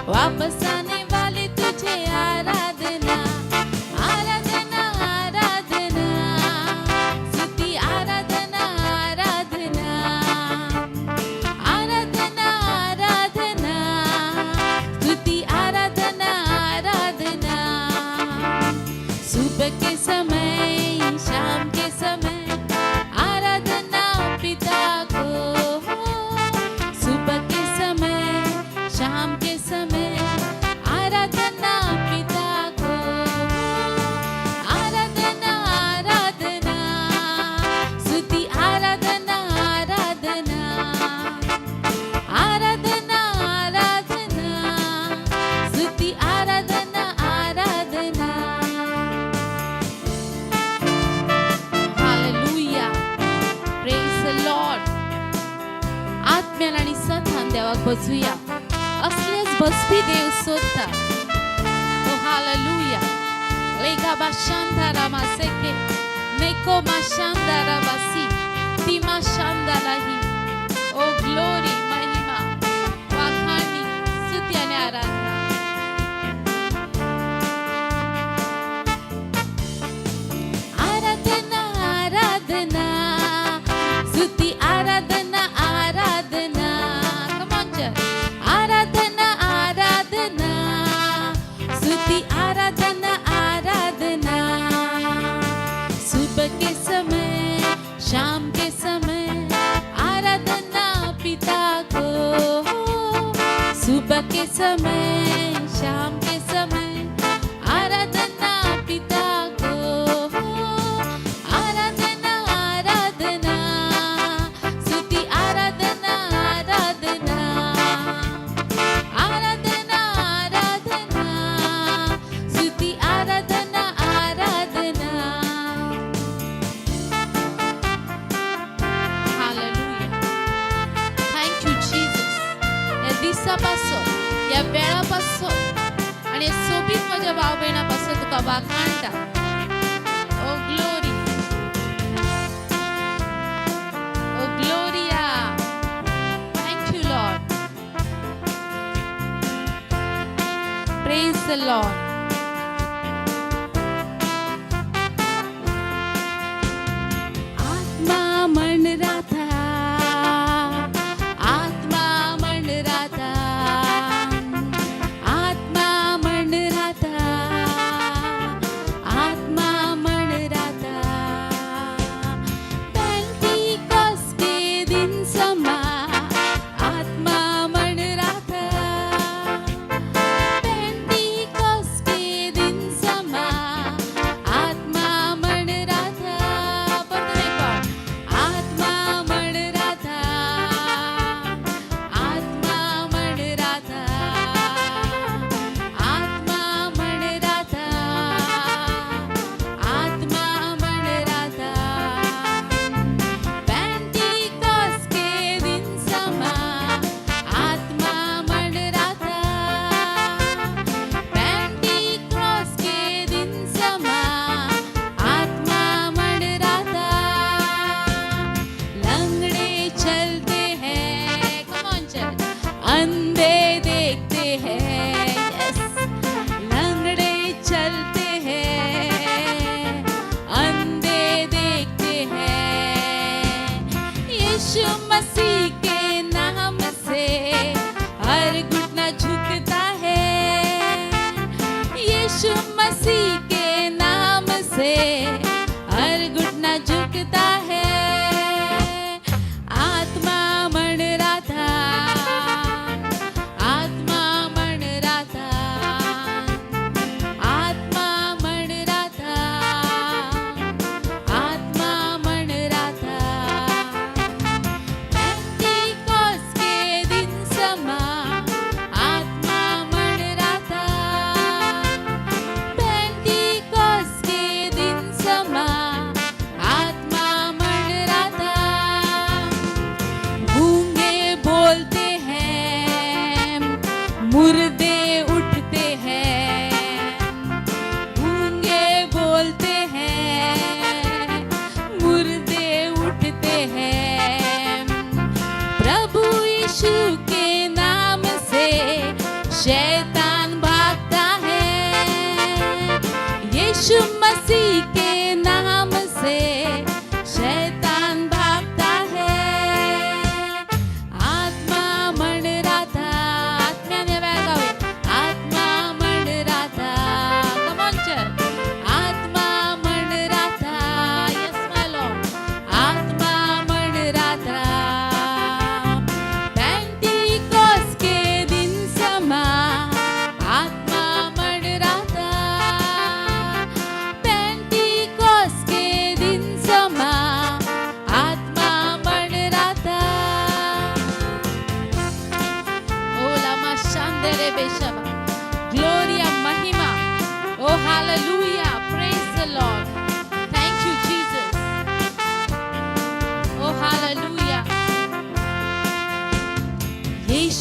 वापस आने वाले तुझे आराधना. आराधना, आराधना. भजुया. असलेच भजपी देव सोदता. ओ हालेलुया. लेगा बाशांदारा मासेके नेको माशांदारा बासी तीमा शांदाराही. ओ ग्लोरी, महिमा, वाखाणी, स्तुती आणि आराधना. आराधना, आराधना, स्तुती, आराधना, आराधना. Come on, church. आराधना, आराधना, स्तुति, आराधना, आराधना. सुबह के समय, शाम के समय, आराधना पिता को. सुबह के समय, शाम के समय, आराधना पिता को. आराधना, आराधना, स्तुति, आराधना, आराधना. आराधना, आराधना, स्तुति, आराधना, आराधना. Hallelujah. Thank you Jesus. या दिसा पासून, या वेळा पासून आणि या सोबीत म्हज्या भाव भयणा पासून तुका वाखाणटा. O glory, O Gloria. Thank you Lord. Praise the Lord. आत्मा म्हण राता, आत्मा म्हण राता, आत्मा म्हण राता, आत्मा म्हण राता. पेंटिकॉस के दिन समा आत्मा म्हण राता. पेंटिकॉस के दिन समा आत्मा म्हण राता. परतून एक फावट. आत्मा म्हण राता, आत्मा म्हण राता, आत्मा म्हण राता, आत्मा म्हण राता. पेंटिकॉस के दिन समा आत्मा म्हण राता. पेंटिकॉस के दिन समा आत्मा म्हण राता. लंगड़े चलते हैं, कम ऑन चर्च, अंधे देखते हैं. यस, लंगड़े चलते हैं, अंधे देखते हैं. यीशु मसीह के नाम से हर घुटना झुकता है. यीशु मसीह के नाम से हर घुटना झुकता है. आत्मा म्हण राता, आत्मा म्हण राता, आत्मा म्हण राता, आत्मा म्हण राता. पेंटिकॉस के दिन समा आत्मा म्हण राता. पेंटिकॉस के दिन समा आत्मा म्हण राता. गूंगे बोलते हैं, मुर्दे उठते हैं. गूंगे बोलते हैं, मुर्दे उठते हैं. प्रभु यीशु के नाम से शैतान भागता है. यीशु मसीह के नाम से शैतान भागता है. आत्मा म्हण राता. आत्म्याने वेळ गावे.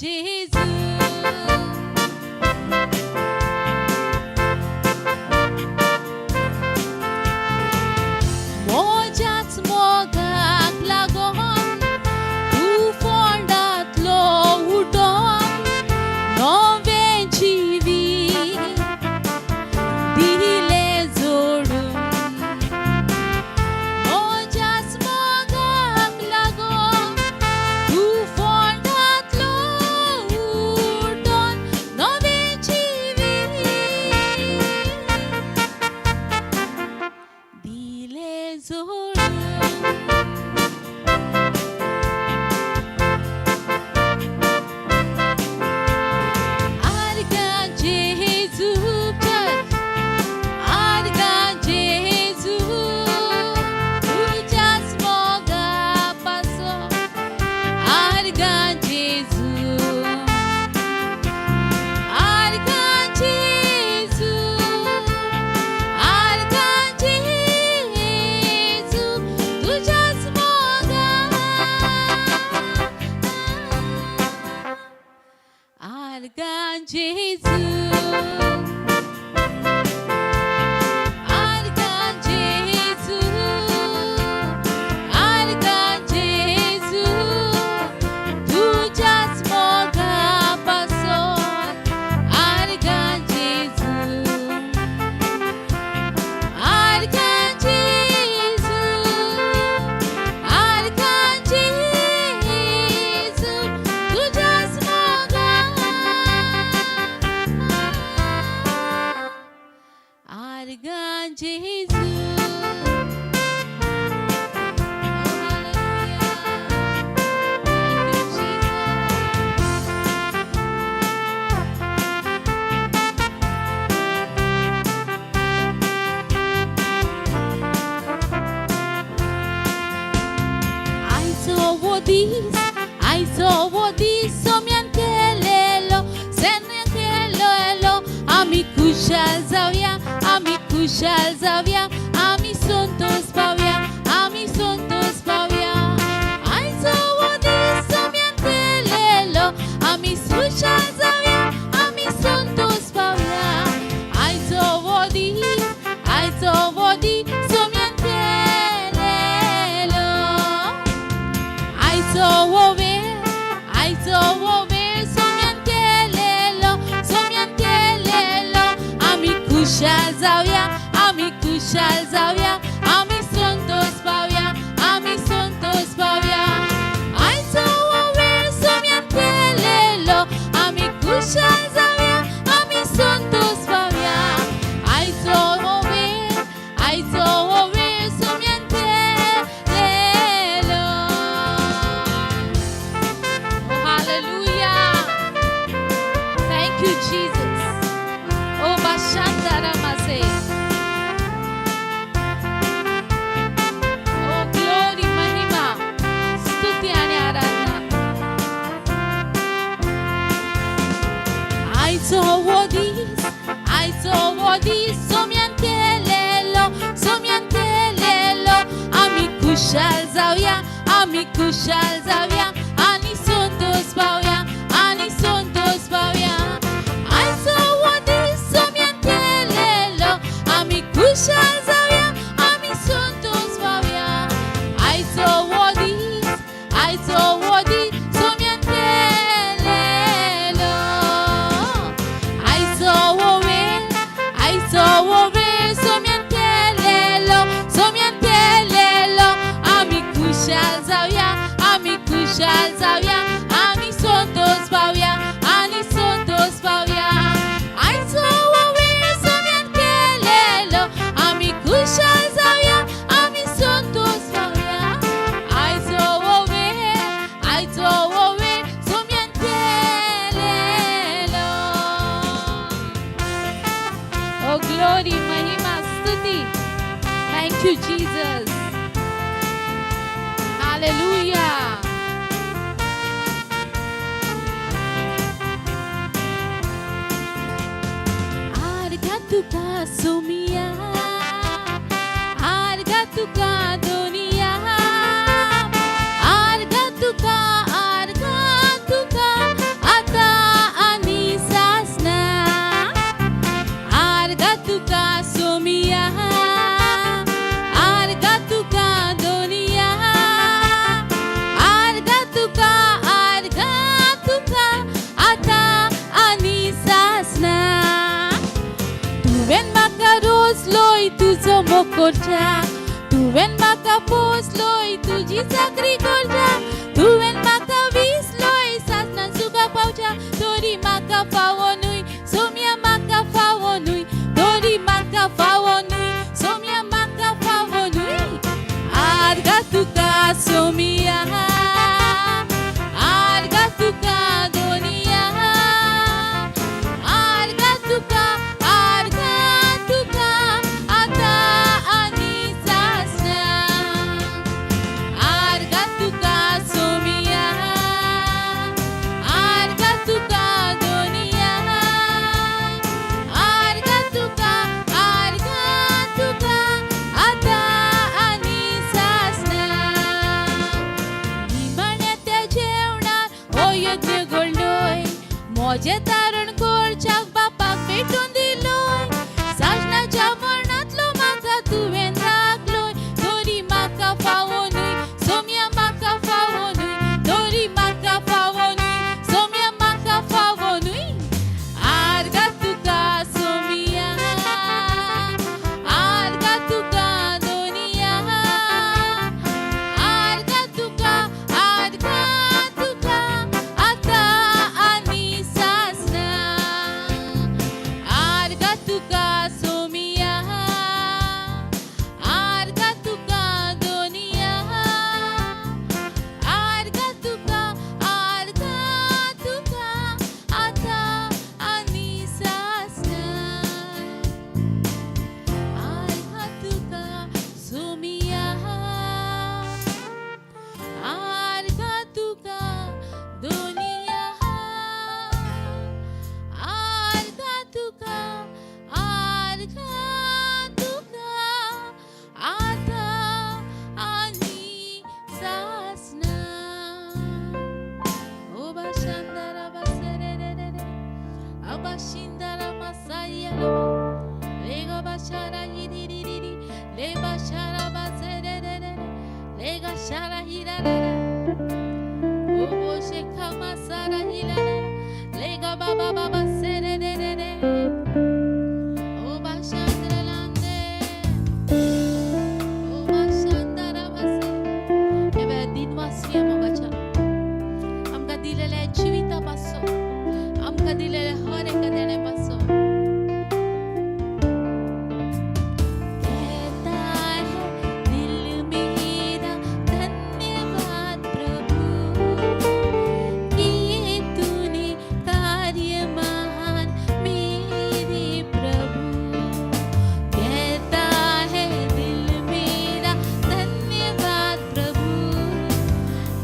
जेजू. म्हज्याच मोगाक लागोन तूं फोंडांतलो उडोन नवें जिवीत दिलें जोडून. म्हज्याच मोगाक लागोन तूं फोंडांतलो उडोन नवें जिवीत दिलें जोडून. आर्गां जेजू, चर्च, आर्गां जेजू, तुज्याच मोगा पासो. आर्गां जेजू, आर्गां जेजू, आर्गां जेजू, तुज्याच मोगा. आर्गां जेजू, आर्गां जेजू, आर्गां जेजू, तुज्याच मोगा पासोन. आर्गां जेजू, आर्गां जेजू, आर्गां जेजू, तुज्याच मोगा. आर्गां जेजू. Oh, hallelujah. Thank you, Jesus. आयचो हो दीस, आयचो हो दीस, सोम्यान केलेलो, सेन्यान केलेलो. आमी खुशाल जावया, आमी खुशाल जावया, आमी संतोष पावया, आमी संतोष पावया. आयचो हो दीस सोम्यान केलेलो, आमी खुशाल जावया, आमी संतोष पावया. आयचो हो दीस, आयचो हो दीस, सोम्यान केलेलो. आयचो हो वेळ, आयचो हो वेळ, सोम्यान केलेलो, सोम्यान केलेलो. आमी खुशाल जावया, आमी खुशाल जावया, आमी संतोष पावया, आमी संतोष पावया. आयचो हो वेळ सोम्यान केलेलो, आमी खुशाल जावया, आमी संतोष पावया. आयचो हो वेळ, आयचो हो वेळ, सोम्यान केलेलो. Oh, hallelujah. Thank you, Jesus. Oh, Bashandara Mase. Oh, glory, महिमा, स्तुती आणि आराधना. आयचो हो दीस, आयचो हो दीस, सोम्यान केलेलो, सोम्यान केलेलो. आमी खुशाल जावया, आमी खुशाल जावया, आनी संतोष पावया, आनी संतोष पावया. आयचो हो दीस सोम्यान केलेलो, आमी खुशाल जावया, आमी संतोष पावया. आयचो हो दीस, आयचो हो दीस, सोम्यान केलेलो. आयचो हो वेळ, आयचो हो वेळ, सोम्यान केलेलो, सोम्यान केलेलो. आमी खुशाल जावया, आमी खुशाल जावया, आमी संतोष पावया, आनी संतोष पावया. आयचो हो वेळ सोम्यान केलेलो, आमी खुशाल जावया, आमी संतोष पावया. आयचो हो वेळ, आयचो हो वेळ, सोम्यान केलेलो. Oh, glory, महिमा, स्तुती. Thank you, Jesus. Hallelujah. आर्गां तुका सोमिया, आर्गां तुका दोनिया, आर्गां तुका, आर्गां तुका, मोग करच्याक. तुवें म्हाका पोसलोय तुजी चाकरी करच्याक, तुवें म्हाका विसलोय सासणां सुखा पावच्याक. तरी म्हाका फावो न्हय सोम्या म्हाका फावो न्हय, तरी म्हाका फावो न्हय सोम्या म्हाका फावो न्हय. आर्गा तुका सोमिया, आर्गा तुका दोनिया, आर्गा तुका, आर्गा तुका आतां आनी सासणां. आर्गा तुका सोमिया, आर्गा तुका दोनिया, आर्गा तुका, आर्गा तुका आतां आनी सासणां. निमाण्या त्या जेवणार हो यज्ञ घडलोय, म्हजें तारण करच्याक बापाक भेटून दिलोय. सासणाच्या मरणांतलो म्हाका तुवें राखलोय, तरी म्हाका फावो न्हय सोम्या म्हाका फावो न्हय, तरी म्हाका फावो न्हय सोम्या म्हाका फावो न्हय. आर्गा तुका सोमिया, आर्गा तुका दोनिया, आर्गा तुका, आर्गा तुका आतां आनी सासणां. आर्गा तुका सोमिया, आर्गा तुका दोनिया, आर्गा तुका, आर्गा तुका आतां आनी सासणां. आर्गा तुका सोमिया, आर्गा तुका दोनिया, आर्गा तुका, आर्गा तुका आतां आनी सासणां. ओ बाशांदारा बासेरेरेरे, अबाशिंदारा मासाया, लेगा बाशारा हिरिरिरि, ले बाशारा बासेरेरेरे, लेगा शारा हिरारा, ओ बोशे खामासारा हिरारा, लेगा बाबा बाबा सेरेरेरे, ओ बाशांद्रलांदे, ओ बाशांदारा बासे. ह्या वेळार दिनवासुया मोगाच्या आमकां दिलेल्या जिविता पासून, आमकां दिलेल्या हर एका देण्या पासून. कहता है दिल मेरा धन्यवाद प्रभु, किए तूने कार्य महान मेरे प्रभु. कहता है दिल मेरा धन्यवाद प्रभु,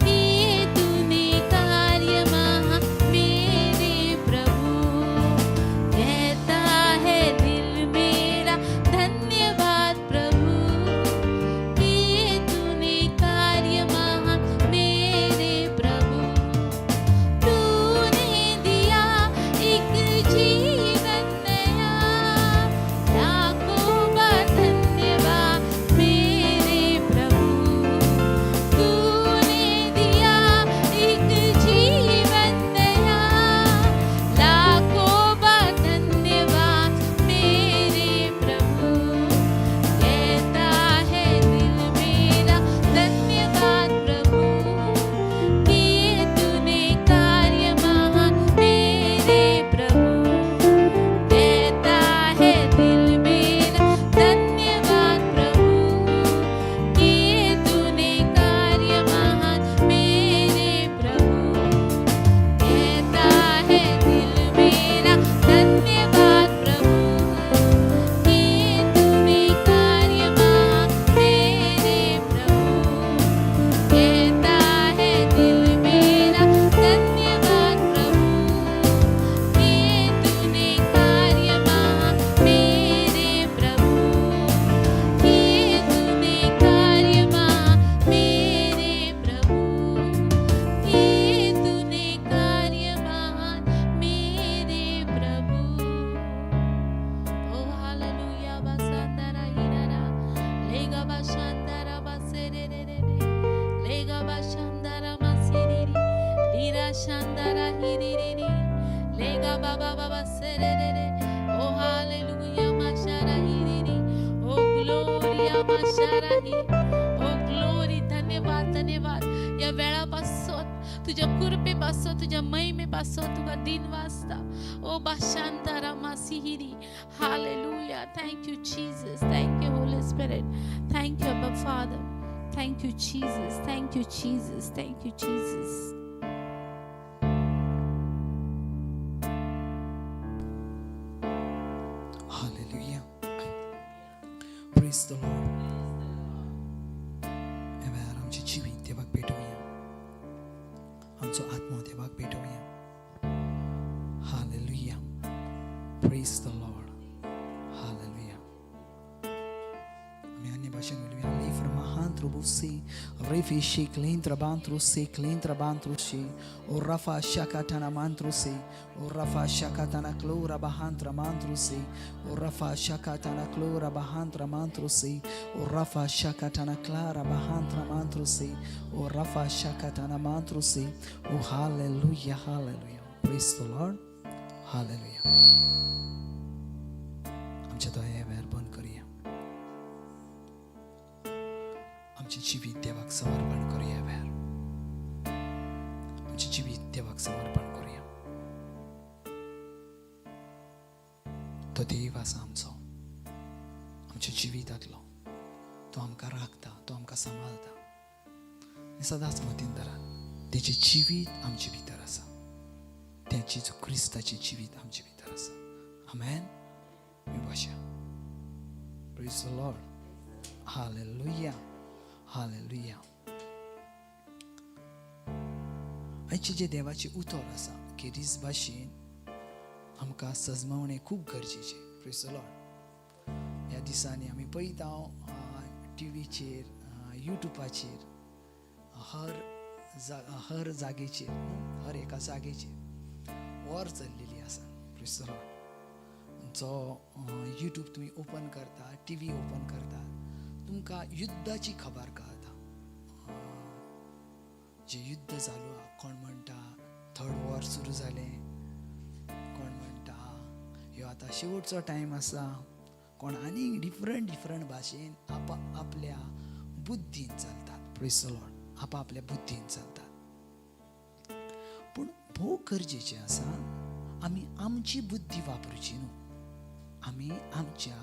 किए तूने कार्य महान मेरे प्रभु. जा रही। ओ ग्लोरी, धन्यवाद, धन्यवाद। ह्या वेळा पासत, तुज्या कृपे पासत, तुज्या महिमे पासत तुका दिनवासता। ओ बाशांतारा मासिहिरी। Hallelujah. Thank you Jesus, thank you Holy Spirit, thank you Abba Father, thank you Jesus, thank you Jesus, thank you Jesus. Hallelujah. Praise the Lord. ह्या वेळार आमचें जिवीत देवाक भेटोवया, आमचो आत्मो देवाक भेटोवया। Hallelujah. Praise the Lord. Hallelujah. आमी अन्य भाशेन उलोवया। लेफ्र महांत्र busy refi shiklintra bantru si klintra bantru si o rafa shakatana mantru si o rafa shakatana klora bahantra mantru si o rafa shakatana klora bahantra mantru si o rafa shakatana clara bahantra mantru si o rafa shakatana mantru si o hallelujah, hallelujah. Praise the Lord. Hallelujah. आमच्या दोळे वेळार बंद करुया, आमचें जिवीत देवाक समर्पण करुया। वेळार आमचें जिवीत देवाक समर्पण करुया। तो देव आसा आमचो, आमच्या जिवितांतलो। तो आमकां राखता, तो आमकां सांबाळता। आनी सदांच मतीन धरात, तेजें जिवीत आमचे भितर आसा, त्या जेजू क्रिस्ताचें जिवीत आमचे भितर आसा। आमेन। मी भाशा। Praise the Lord. Hallelujah. Hallelujah. आयचें जें देवाचें उतर आसा खेरीज भाशेन आमकां सजमावणें खूब गरजेचें। Praise the Lord. ह्या दिसांनी आमी पळयता, टिवीचेर, युट्यूबाचेर, हर जागेचेर, हर एका जागेचेर वॉर चल्लेली आसा। Praise the Lord. जो युट्यूब तुमी ओपन करता, टिवी ओपन करता, तुमकां युद्धाची खबर कळता। जें युद्ध चालू आहा, कोण म्हणटा थर्ड वॉर सुरू जालें, कोण म्हणटा ह्यो आतां शेवटचो टायम आसा, कोण आनीक डिफरंट डिफरंट भाशेन आप आपल्या बुद्दीन चलतात। Praise the Lord. आप आपल्या बुद्दीन चलतात, पूण भोव गरजेचें आसा आमी आमची बुद्दी वापरुची न्हू, आमी आमच्या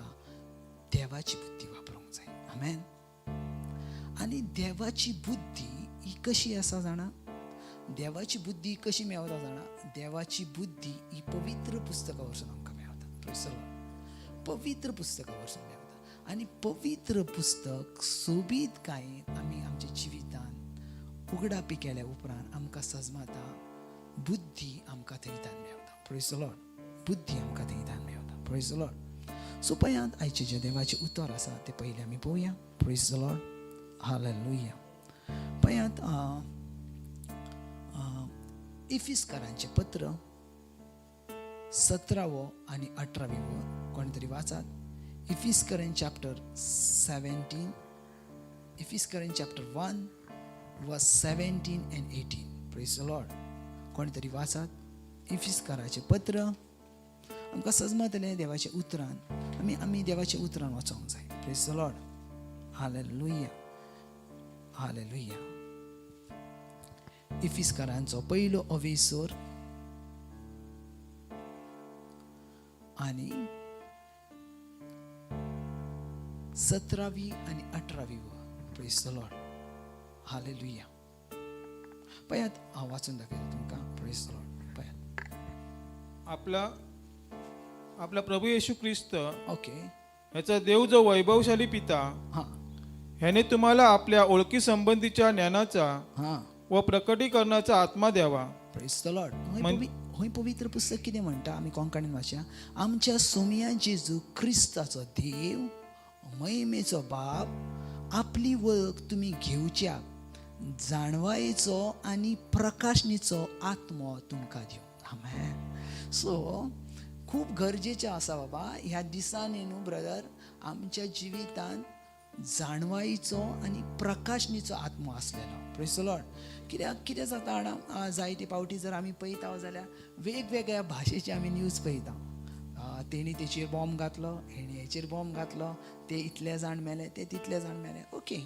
देवाची बुद्दी वापरूंक जाय। आमेन। आनी देवाची बुद्दी ही कशी आसा जाणा? देवाची बुद्दी कशी मेवता जाणा? देवाची बुद्दी ही पवित्र पुस्तका वरसून आमकां मेवता। Praise the Lord. पवित्र पुस्तका वरसून मेवता। आनी पवित्र पुस्तक सोबीतकायेन आमी आमच्या जिवितान उगडापी केल्या उपरांत आमकां सजमाता बुद्दी आमकां थंयतान मेवता। Praise the Lord. बुद्दी आमकां थंयतान मेवता। Praise the Lord. So पळयात, आयचें जें देवाचें उतर आसा तें पयलीं आमी पळोवया। Praise the Lord. Hallelujah. पळयात, इफिस्करांचें पत्र 17वो आनी 18वी वळ कोणी तरी वाचात। इफिस्करन chapter 17, इफिस्करन chapter 1 verse 17 and 18. Praise the Lord. कोणी तरी वाचात इफिस्कराचें पत्र। आमकां सजमतलें देवाच्या उतरान, आमी आमी देवाच्या उतरान वाचोंक जाय। Praise the Lord. Hallelujah. Hallelujah. इफिस्करांचो पयलो अवेसोर आनी 17वी आनी 18वी वळ। Praise the Lord. Hallelujah. पळयात, हांव वाचून दाखयता तुमकां। Praise the Lord. पळयात। आपला आपला प्रभू येशू ख्रिस्त ह्याचा देव जो वैभवशाली पिता ह्याने तुम्हाला आपल्या ओळखी संबंधीच्या ज्ञानाचा व प्रकटीकरणाचा आत्मा द्यावा। Praise the Lord. हय पवित्र पुस्तक कितें म्हणटा, आमी कोंकणीन वाचया। आमच्या सोमया जेजू क्रिस्ताचो देव महिमेचो बाप आपली वळख तुमी घेवच्या जाणवायेचो आनी प्रकाशणीचो आत्मो तुमकां दिवं। आमेन। सो खूब गरजेचें आसा बाबा ह्या दिसांनी न्हू ब्रदर, आमच्या जिवितांत जाणवायेचो आनी प्रकाशणीचो आत्मो आसलेलो। Praise the Lord. कित्याक कितें जाता जाणा, जायते फावटी जर आमी पळयता जाल्यार वेगवेगळ्या भाशेचे आमी न्यूज पळयता। तेणी तेचेर बॉम्ब घातलो, हेणी हेचेर बॉम्ब घातलो, ते इतले जाण मेले, ते तितले जाण मेले. ओके,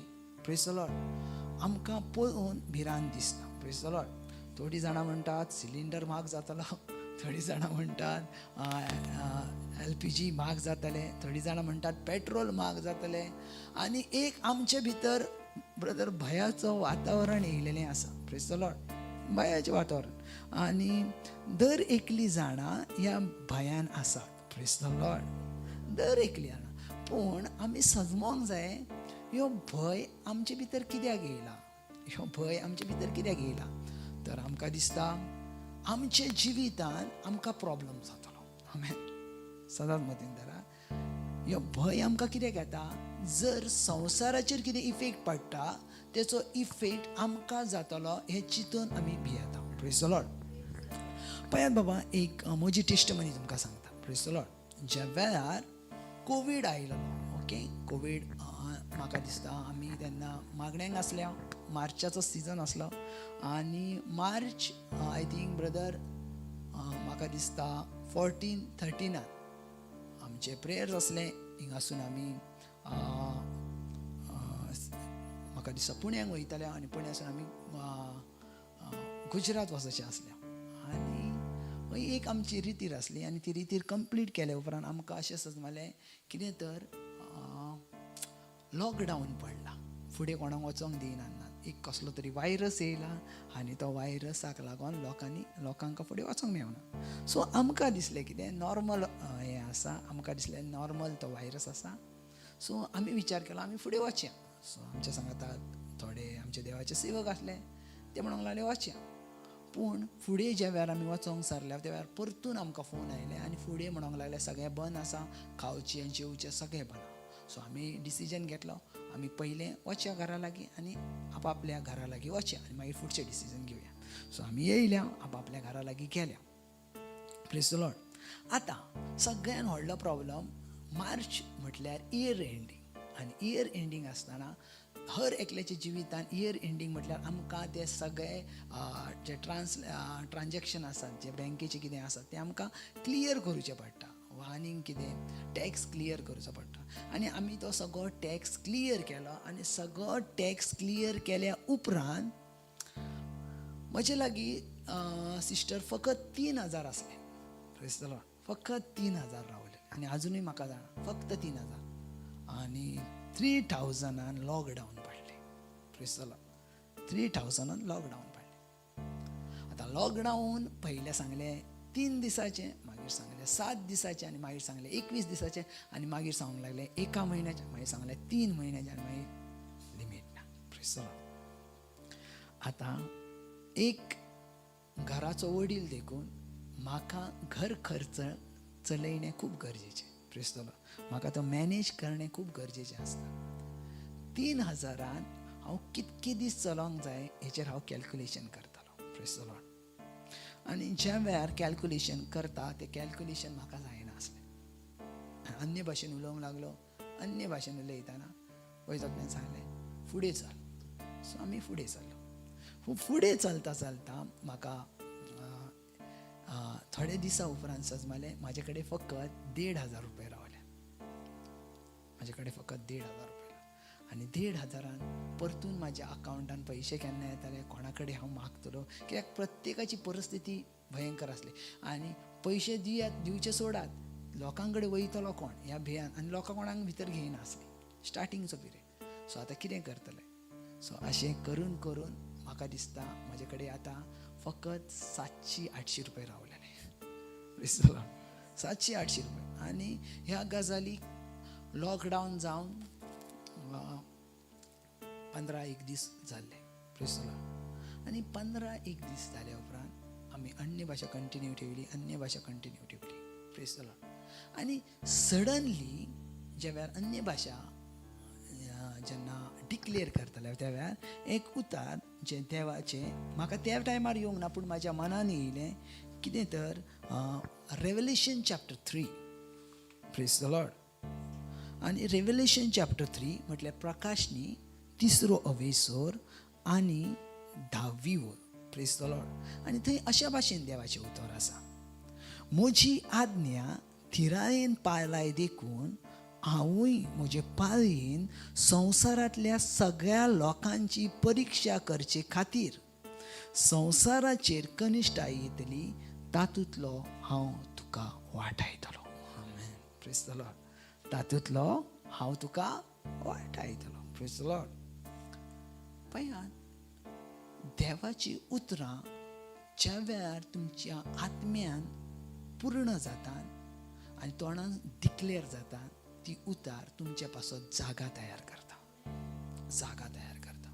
प्रेज the Lord. आमकां पळोवन भिरांत दिसता. Praise the Lord. थोडीं जाणां म्हणटात सिलिंडर म्हाग जातलो, थोडीं जाणां म्हणटात LPG म्हाग जातलें, थोडीं जाणां म्हणटात पेट्रोल म्हाग जातलें. आनी एक आमचे भितर ब्रदर भयाचो वातावरण येयलेलें आसा. Praise the Lord. भयाचें वातावरण आनी दर एकली जाणां ह्या भयान आसात. Praise the Lord. दर एकली जाणां. पूण आमी सजमोंक जाय ह्यो भंय आमचे भितर कित्याक येयला, ह्यो भंय आमचे भितर कित्याक येयला. तर आमकां दिसता आमच्या जिवितान आमकां प्रॉब्लम जातलो. आमेन. सदांच मतीन धरा, ह्यो भंय आमकां कित्याक येता, जर संवसाराचेर कितें इफेक्ट पडटा तेचो इफेक्ट आमकां जातलो हें चिंतून आमी भियेता. Praise the Lord. पळयात बाबा, एक म्हजी टेस्टमनी तुमकां सांगता. Praise the Lord. ज्या वेळार कोवीड आयलो, ओके, कोवीड म्हाका दिसता आमी तेन्ना मागण्यांक आसल्या, मार्चाचो सिजन आसलो आनी मार्च I think brother म्हाका दिसता 14 13 आमचे प्रेयर्स आसले. हिंगासून आमी म्हाका दिसता पुण्याक वयताले आनी पुण्यासून आमी गुजरात वचचें आसलें. आनी हय एक आमची रितीर आसली आनी ती रितीर कंप्लीट केल्या उपरांत आमकां अशें सजमालें कितें तर लॉकडावन पडला, फुडें कोणाक वचोंक दिना, एक कसलो तरी वायरस येयला आनी तो वायरसाक लागून लोकांक फुडें वचोंक मेळना. सो आमकां दिसलें कितें नॉर्मल हें आसा, आमकां दिसलें नॉर्मल तो वायरस आसा. सो आमी विचार केलो आमी फुडें वचया. सो आमच्या सांगाता थोडे आमचे देवाचे सेवक आसले, ते म्हणूंक लागले वचया. पूण फुडें ज्या वेळार आमी वचोंक सरल्या त्या वेळार परतून आमकां फोन आयले आनी फुडें म्हणूंक लागले सगळें बंद आसा, खावचें जेवचें सगळें बंद. सो आमी डिसिजन घेतलो आमी पयलें वचया घरा लागीं आनी आपापल्या घरा लागीं वचया आनी मागीर फुडचें डिसिजन घेवया. सो आमी येयल्या, आपापल्या घरा लागीं गेल्या. Praise the Lord. आतां सगळ्यान व्हडलो प्रॉब्लम मार्च म्हटल्यार इयर एंडींग, आनी इयर एंडींग आसतना हर एकल्याच्या जिवितान इयर एंडींग म्हटल्यार आमकां ते सगळे जे ट्रान्जॅक्शन आसात, जे बँकेचे कितें आसा तें आमकां क्लियर करूचें पडटा, वा आनीक कितें टॅक्स क्लियर करचो पडटा. आनी आमी तो सगळो टॅक्स क्लियर केलो आनी सगळो टॅक्स क्लियर केल्या उपरांत म्हजे लागीं सिस्टर फकत 3,000 आसले. Praise the Lord. फकत 3,000 रावले आनी आजुनूय म्हाका जाणा फक्त 3,000. आनी 3,000 लॉकडावन पडलें. Praise the Lord. 3,000 lockdown पडलें. आतां लॉकडावन पयलें सांगलें 3 दिसाचें, मागीर सांगलें 7 दिसाचें, आनी मागीर सांगलें 21 दिसाचें, आनी मागीर सांगूंक लागलें 1 म्हयन्याचें, मागीर सांगलें 3 म्हयन्याचें, आनी मागीर लिमीट ना. Praise the Lord. आतां एक घराचो वडील देखून म्हाका घर खर्च चलयणें खूब गरजेचें. Praise the Lord. म्हाका तो मॅनेज करणें खूब गरजेचें आसता. 3,000 हांव कितके दीस चलोवंक जाय हेचेर हांव कॅल्क्युलेशन करतालो. Praise the Lord. आनी ज्या वेळार कॅल्क्युलेशन करता तें कॅल्क्युलेशन म्हाका जायना आसलें. अन्य भाशेन उलोवंक लागलो. अन्य भाशेन उलयतना वयतल्यान सांगलें फुडें चल. सो आमी फुडें चल्लो. फुडें चलता चलता म्हाका थोडे दिसा उपरांत सजमालें म्हाजे कडेन फकत 1,500 रुपये रावले. म्हाजे कडेन फकत 1,500 रुपये आनी 1,500 परतून म्हाज्या अकावंटान पयशे केन्ना येताले, कोणा कडेन हांव मागतलो, कित्याक प्रत्येकाची परिस्थिती भयंकर आसली. आनी पयशे दियात दिवचे सोडात, लोकां कडेन वयतलो कोण ह्या भियान, आनी लोकां कोणाक भितर घेयनासली स्टार्टिंगचो पिरियड. सो आतां कितें करतले? सो अशें करून करून म्हाका दिसता म्हाजे कडेन आतां फकत 700-800 रुपये रावलेले. 700-800 रुपये. आनी ह्या गजाली लॉकडावन जावन 15-1 दीस जाल्ले. Praise the Lord. आनी 15-1 दीस जाल्या उपरांत आमी अन्य भाशा कंटिन्यू ठेवली, अन्य भाशा कंटिन्यू ठेवली. Praise the Lord. आनी सडनली ज्या वेळार अन्य भाशा जेन्ना डिक्लेर करताले त्या वेळार एक उतार जें देवाचें म्हाका त्या टायमार येवंक ना, पूण म्हाज्या मनान येयलें कितें तर Revelation chapter 3. Praise the Lord. आनी रेवलेशन चॅप्टर 3 म्हटल्यार प्रकाशनी 3रो अवेसोर आनी 10वी ओळ. Praise the Lord. आनी थंय अशा भाशेन देवाचें उतर आसा, म्हजी आज्ञा थिरायेन पाळलाय देखून हांवूय म्हजे पाळयेन संवसारांतल्या सगळ्या लोकांची परिक्षा करचे खातीर संवसाराचेर कनिश्ठाय येतली तातूंतलो हांव तुका वाटायतलो. आमेन. Praise the Lord. तातूंतलो हांव तुका वाटायतलो. Praise the Lord. पळयात, देवाची उतरां ज्या वेळार तुमच्या आत्म्यान पूर्ण जातात आनी तोंडान डिक्लेर जातात, ती उतार तुमच्या पासत जागा तयार करता, जागा तयार करता.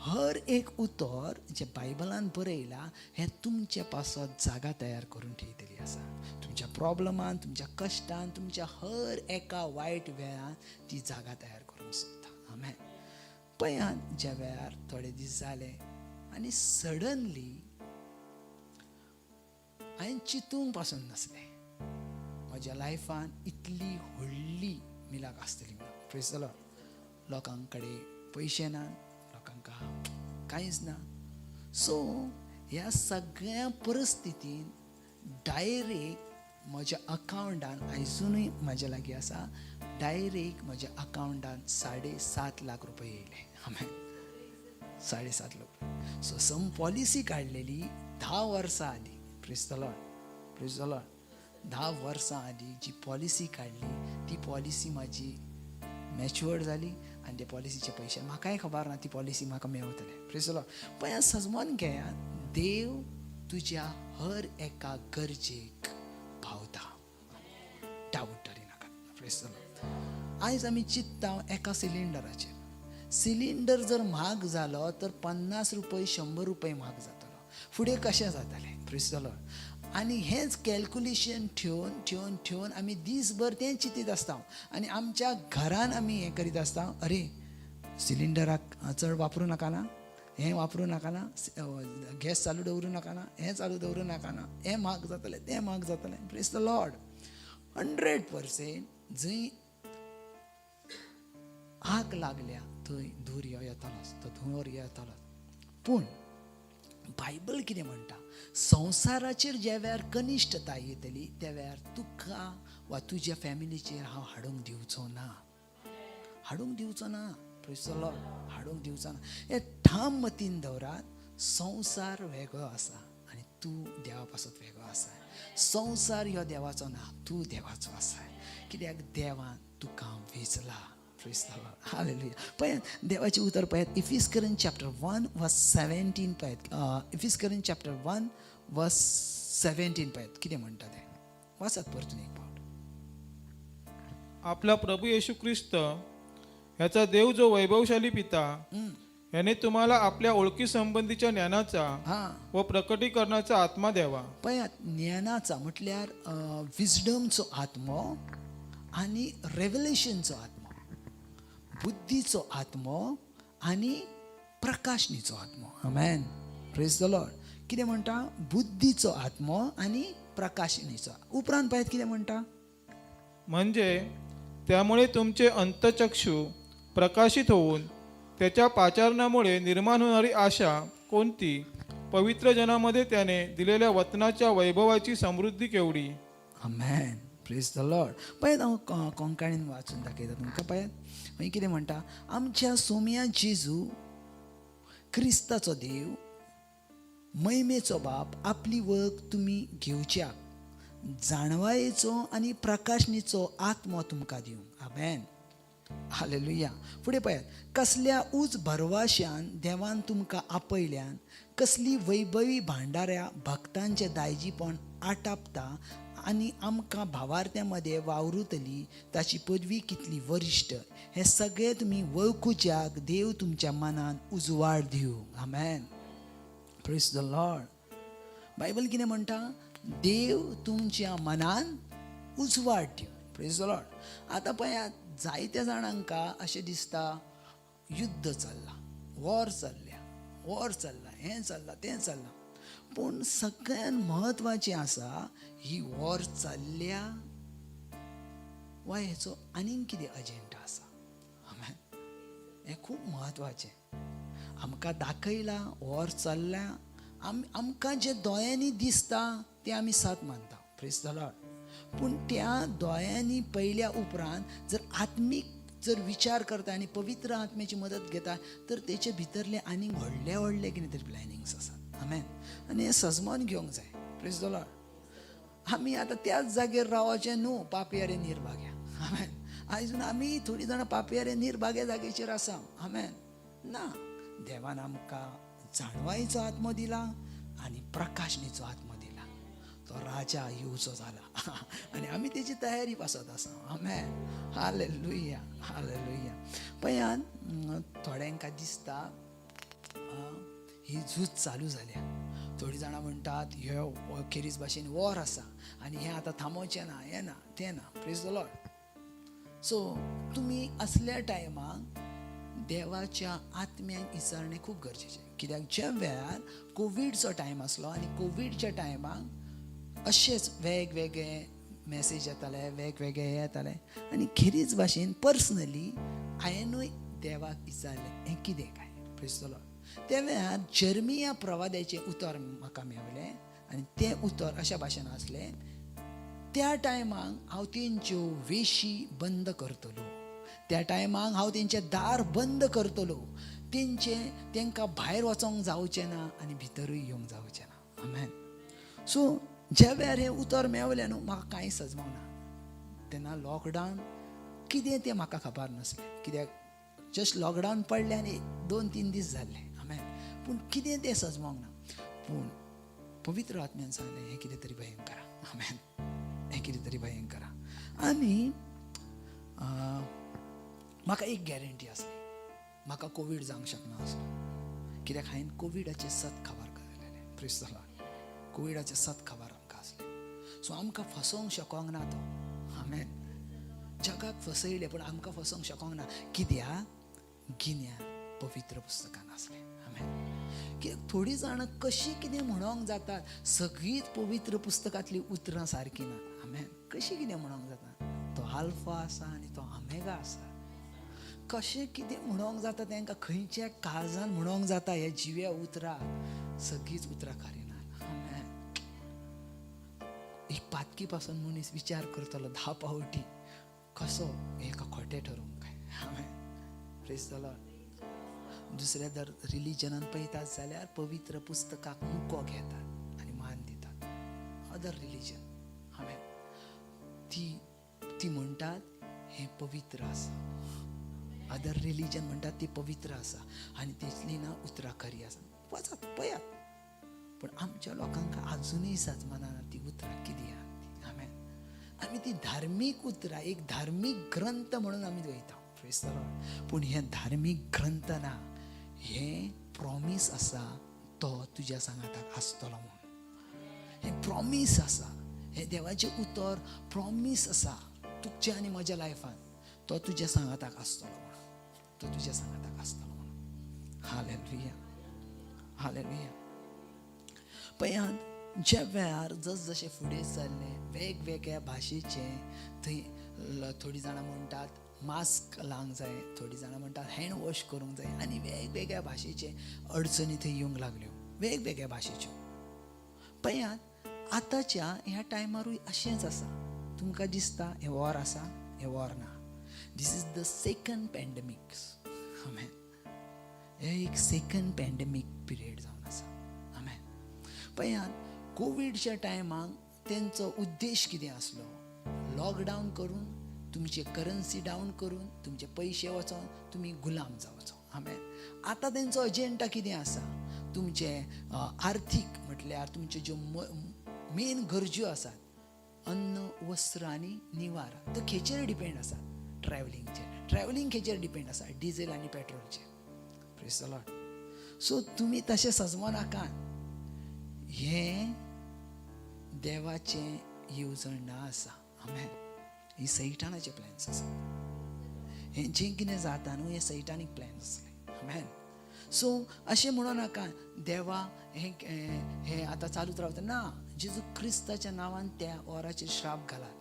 हर एक उतर जें बायबलान बरयलां हें तुमचे पासत जागा तयार करून ठेयतली आसा. तुमच्या प्रॉब्लमान, तुमच्या कश्टान, तुमच्या हर एका वायट वेळान ती जागा तयार करूंक सोदता. आमेन. पळयात, ज्या वेळार थोडे दीस जाले आनी सडनली हांवें चिंतूंक पासून नासलें म्हज्या लायफान इतली व्हडली मिलाक आसतली म्हणून. Praise the Lord. लोकां कडेन पयशे ना, लोकांक कांयच ना. सो ह्या सगळ्या परिस्थितीन डायरेक्ट म्हज्या अकावंटान, आयजुनूय म्हाज्या लागीं आसा, डायरेक्ट म्हज्या अकावंटान 7.5 लाख रुपये येयले. आमेन. 7.5 लाख. सो सम पॉलिसी काडलेली 10 वर्सां आदीं. Praise the Lord. Praise the Lord. 10 वर्सां आदीं जी पॉलिसी काडली ती पॉलिसी म्हाजी मॅच्युअर्ड जाली आनी ते पॉलिसीचे पयशे म्हाकाय खबर ना ती पॉलिसी म्हाका मेवतले. Praise the Lord. पळय, सजमोन घेयात, देव तुज्या हर एका गरजेक पावता, डावट तरी नाका. Praise the Lord. आयज आमी चिंत्ता एका सिलिंडराचेर. सिलिंडर जर म्हाग जालो तर 50 रुपये, 100 रुपये म्हाग जातलो, फुडें कशें जातलें? Praise the Lord. आनी हेंच कॅल्कुलेशन ठेवन ठेवन ठेवन आमी दीसभर तें चिंतीत आसता आनी आमच्या घरान आमी हें करीत आसता, अरे सिलिंडराक चड वापरूं नाका ना, हें वापरूं नाका ना, गॅस चालू दवरूं नाका ना, हें चालू दवरूं नाका ना, हें म्हाग जातलें, तें म्हाग जातलें. Praise the Lord. 100% जंय आग लागल्या थंय धूर येतालोच, तो धुंवर येतालोच. पूण बायबल कितें म्हणटा? संवसाराचेर ज्या वेळार कनिश्ठताय येतली त्या वेळार तुका वा तुज्या फॅमिलीचेर हांव हाडूंक दिवचो ना, हाडूंक दिवचो ना. Praise the Lord. हाडूंक दिवचो ना. हे ठाम मतीन दवरात, संवसार वेगळो आसा आनी तूं देवा पासत वेगळो आसा. संवसार ह्यो देवाचो ना, तूं देवाचो आसा, कित्याक देवान तुका वेंचला. Praise the Lord. Hallelujah. पळयात, देवाचें उतर पळयात, इफिस्करन चॅप्टर 1 वर्स 17 पळयात. इफिस्करन चॅप्टर 1 वर्स 17 पळयात, कितें म्हणटा तें. वाचात परतून एक फावट. आपला प्रभू येशू ख्रिस्त ह्याचा देव जो वैभवशाली पिता, याने तुम्हाला आपल्या ओळखी संबंधीच्या ज्ञानाचा व प्रकटीकरणाचा आत्मा द्यावा. पळयात, ज्ञानाचा म्हटल्यार विजडमचो आत्मो आनी रेवलेशनचो आत्मो, बुद्धीचो आत्मो आनी प्रकाशनीचो आत्मो. आमेन. Praise the Lord. कितें म्हणटा? बुद्धीचो आत्मो आनी प्रकाशनीचो. उपरांत पळयात कितें म्हणटा. म्हणजे त्यामुळे तुमचे अंतचक्षु प्रकाशित होऊन त्याच्या पाचारणामुळे निर्माण होणारी आशा कोणती, पवित्र जनामध्ये त्याने दिलेल्या वतनाच्या वैभवाची समृद्धी केवढी. आमेन. Praise the Lord. पळयात, हांव कोंकणीन वाचून दाखयता तुमकां. पळयात, मागीर कितें म्हणटा? आमच्या सोम्या जेजू क्रिस्ताचो देव, महिमेचो बाप, आपली वळख तुमी घेवच्याक जाणवायेचो आनी प्रकाशनीचो आत्मो तुमकां दिवं. आमेन. हालेलुया. फुडें पळयात, कसल्या उच भरवाश्यान देवान तुमकां आपयल्यान, कसली वैभवी भांडाऱ्या भक्तांचें दायजीपण आटापता आनी आमकां भावार्थ्यां मदें वावरुतली ताची पदवी कितली वरिश्ठ, हें सगळें तुमी वळखुच्याक देव तुमच्या मनान उजवाड दिवं. आमेन. Praise the Lord. Bible कितें म्हणटा? देव तुमच्या मनान उजवाड दिवं. Praise the Lord. आतां पळयात, जायत्या जाणांका अशें दिसता, युद्ध चल्लां, वॉर चल्ल्या, वॉर चल्ला, हें चल्लां, तें चल्लां. पूण सगळ्यान म्हत्वाचें आसा, ही वॉर चल्ल्या वा हेचो आनीक कितें अजेंडा आसा? आमेन. हें खूब म्हत्वाचें. आमकां दाखयलां वॉर चल्ल्या, आमकां जें दोळ्यांनी दिसता तें आमी सत मानता. Praise the Lord. पूण त्या दोळ्यांनी पयल्या उपरांत जर आत्मीक जर विचार करता आनी पवित्र आत्म्याची मदत घेता तर तेचे भितरले आनीक व्हडले व्हडले कितें तरी प्लॅनिंग्स आसात. आमेन. आनी हें सजमोन घेवंक जाय. Praise the Lord. आमी आतां त्याच जागेर रावचें न्हू पापयारे निर्भाग्या. आमेन. आयजून आमी थोडीं जाणां पापयारे निर्भाग्या जागेचेर आसा. आमेन. ना, देवान आमकां जाणवायेचो आत्मो दिला आनी प्रकाशणीचो आत्मो दिला. तो राजा येवचो जाला आनी आमी तेजी तयारी पासत आसा. आमेन. Hallelujah, hallelujah. पळयात, थोड्यांकां दिसता ही झूज चालू जाल्या. थोडीं जाणां म्हणटात ह्यो खेरीज भाशेन वॉर आसा आनी हें आतां थांबोवचें ना, हें ना, तें ना. Praise the Lord. सो तुमी असल्या टायमाक देवाच्या आत्म्यांक विचारणें खूब गरजेचें. कित्याक ज्या वेळार कोविडचो टायम आसलो आनी कोविडच्या टायमाक अशेच वेगवेगळे मॅसेज येताले, वेगवेगळे हे येताले आनी खेरीज भाशेन पर्सनली हांवेनूय देवाक विचारलें हें कितें काय. Praise the Lord. त्या वेळार जर्मिया प्रवाद्याचें उतर म्हाका मेवलें आनी तें उतर अशा भाशेन आसलें, त्या टायमाक हांव तेंच्यो वेशी बंद करतलो, त्या टायमाक हांव तेंचें दार बंद करतलो, तेंचें तेंकां भायर वचोंक जावचें ना आनी भितरूय येवंक जावचें ना. आमेन. सो ज्या वेळार हें उतर मेवलें न्हू म्हाका कांय सजमोंक ना. तेन्ना लॉकडावन कितें तें म्हाका खबर नासलें, कित्याक जस्ट लॉकडावन पडलें आनी 2-3 दीस जाल्ले. आमेन. पूण कितें तें सजमोंक ना. पूण पवित्र आत्म्यान सांगलें हें कितें तरी भयंकर. आमेन. हें कितें तरी भयंकर. आनी म्हाका एक गॅरंटी आसली, म्हाका कोवीड जावंक शकना आसलो, कित्याक हांवें कोविडाचें सत खबर कळलेलें. Praise the Lord. कोविडाचें सत खबर आमकां आसलें. सो आमकां फसोवंक शकोंक ना तो. आमेन. जगाक फसयलें पूण आमकां फसोवंक शकोंक ना, कित्याक गिन्यान पवित्र पुस्तकान आसलें. आमेन. कित्याक थोडीं जाणां कशीं कितें म्हणोंक जातात, सगळींच पवित्र पुस्तकांतलीं उतरां सारकीं ना. आमेन. कशीं कितें म्हणोंक जाता, तो आल्फा आसा आनी तो ओमेगा आसा. कशें कितें म्हणोंक जाता तेंकां, खंयच्या काळजान म्हणोंक जाता हे जिव्या उतरां, सगळींच उतरां खरी ना. आमेन. एक पातकी पासून मनीस विचार करतलो 10 पावटी कसो हेका खोटें ठरोवंक काय. आमेन. Praise the Lord. दुसऱ्या जर रिलीजनान पळयतात जाल्यार पवित्र पुस्तकाक मुको घेतात आनी मान दितात. Other religion. आमेन. ती म्हणटात हें पवित्र आसा. अदर रिलीजन म्हणटात ती पवित्र आसा आनी तेतली ना उतरां खरी आसा. वचात पळयात. पूण आमच्या लोकांक आजुनूय सजमाना ती उतरां कितें आहा ती. आमेन. आमी ती धार्मीक उतरां एक धार्मीक ग्रंथ म्हणून आमी वयता. Praise the Lord. पूण हें धार्मीक ग्रंथ ना, हें प्रॉमीस आसा तो तुज्या सांगाताक आसतलो म्हणून. हें प्रॉमीस आसा, हें देवाचें उतर प्रॉमीस आसा तुज्या आनी म्हज्या लायफान, तो तुज्या सांगाताक आसतलो म्हणून, तो तुज्या सांगाताक आसतलो म्हणून. Hallelujah, hallelujah. पळयात, ज्या वेळार जस जशें फुडें चल्लें वेगवेगळ्या भाशेचे, थंय थोडीं जाणां म्हणटात मास्क लावंक जाय, थोडीं जाणां म्हणटात हँड वॉश करूंक जाय, आनी वेगवेगळ्या भाशेचे अडचणी थंय येवंक लागल्यो, वेगवेगळ्या भाशेच्यो. पळयात, आतांच्या ह्या टायमारूय अशेंच आसा. तुमकां दिसता हें वॉर आसा, हें वॉर ना. This is the second pandemic. आमेन. हें एक सेकंड पॅन्डेमीक पिरियड जावन आसा. आमेन. पळयात, कोविडच्या टायमाक तेंचो उद्देश कितें आसलो, लॉकडावन करून तुमचे करन्सी डावन करून तुमचे पयशे वचोन तुमी गुलाम जावचो. आमेन. आतां तेंचो एजेंडा कितें आसा, तुमचे आर्थीक म्हटल्यार तुमच्यो ज्यो मेन गरज्यो आसात, अन्न, वस्त्र आनी निवार, तो खेचेर डिपेंड आसा, ट्रॅवलिंगचेर. ट्रॅवलिंग खेचेर डिपेंड आसा, डिझेल आनी पेट्रोलचेर. Praise the Lord. सो तुमी तशें सजमो नाका, हें देवाचें येवजण ना आसा. आमेन. ही सैतानाचे प्लॅन्स आसा, हें जें कितें जाता न्हू हें सैतानीक प्लॅन्स आसले. आमेन. सो अशें म्हणू नाका देवा हें हें आतां चालूच रावता ना. जेजू क्रिस्ताच्या नांवान त्या वराचेर श्राप घालात.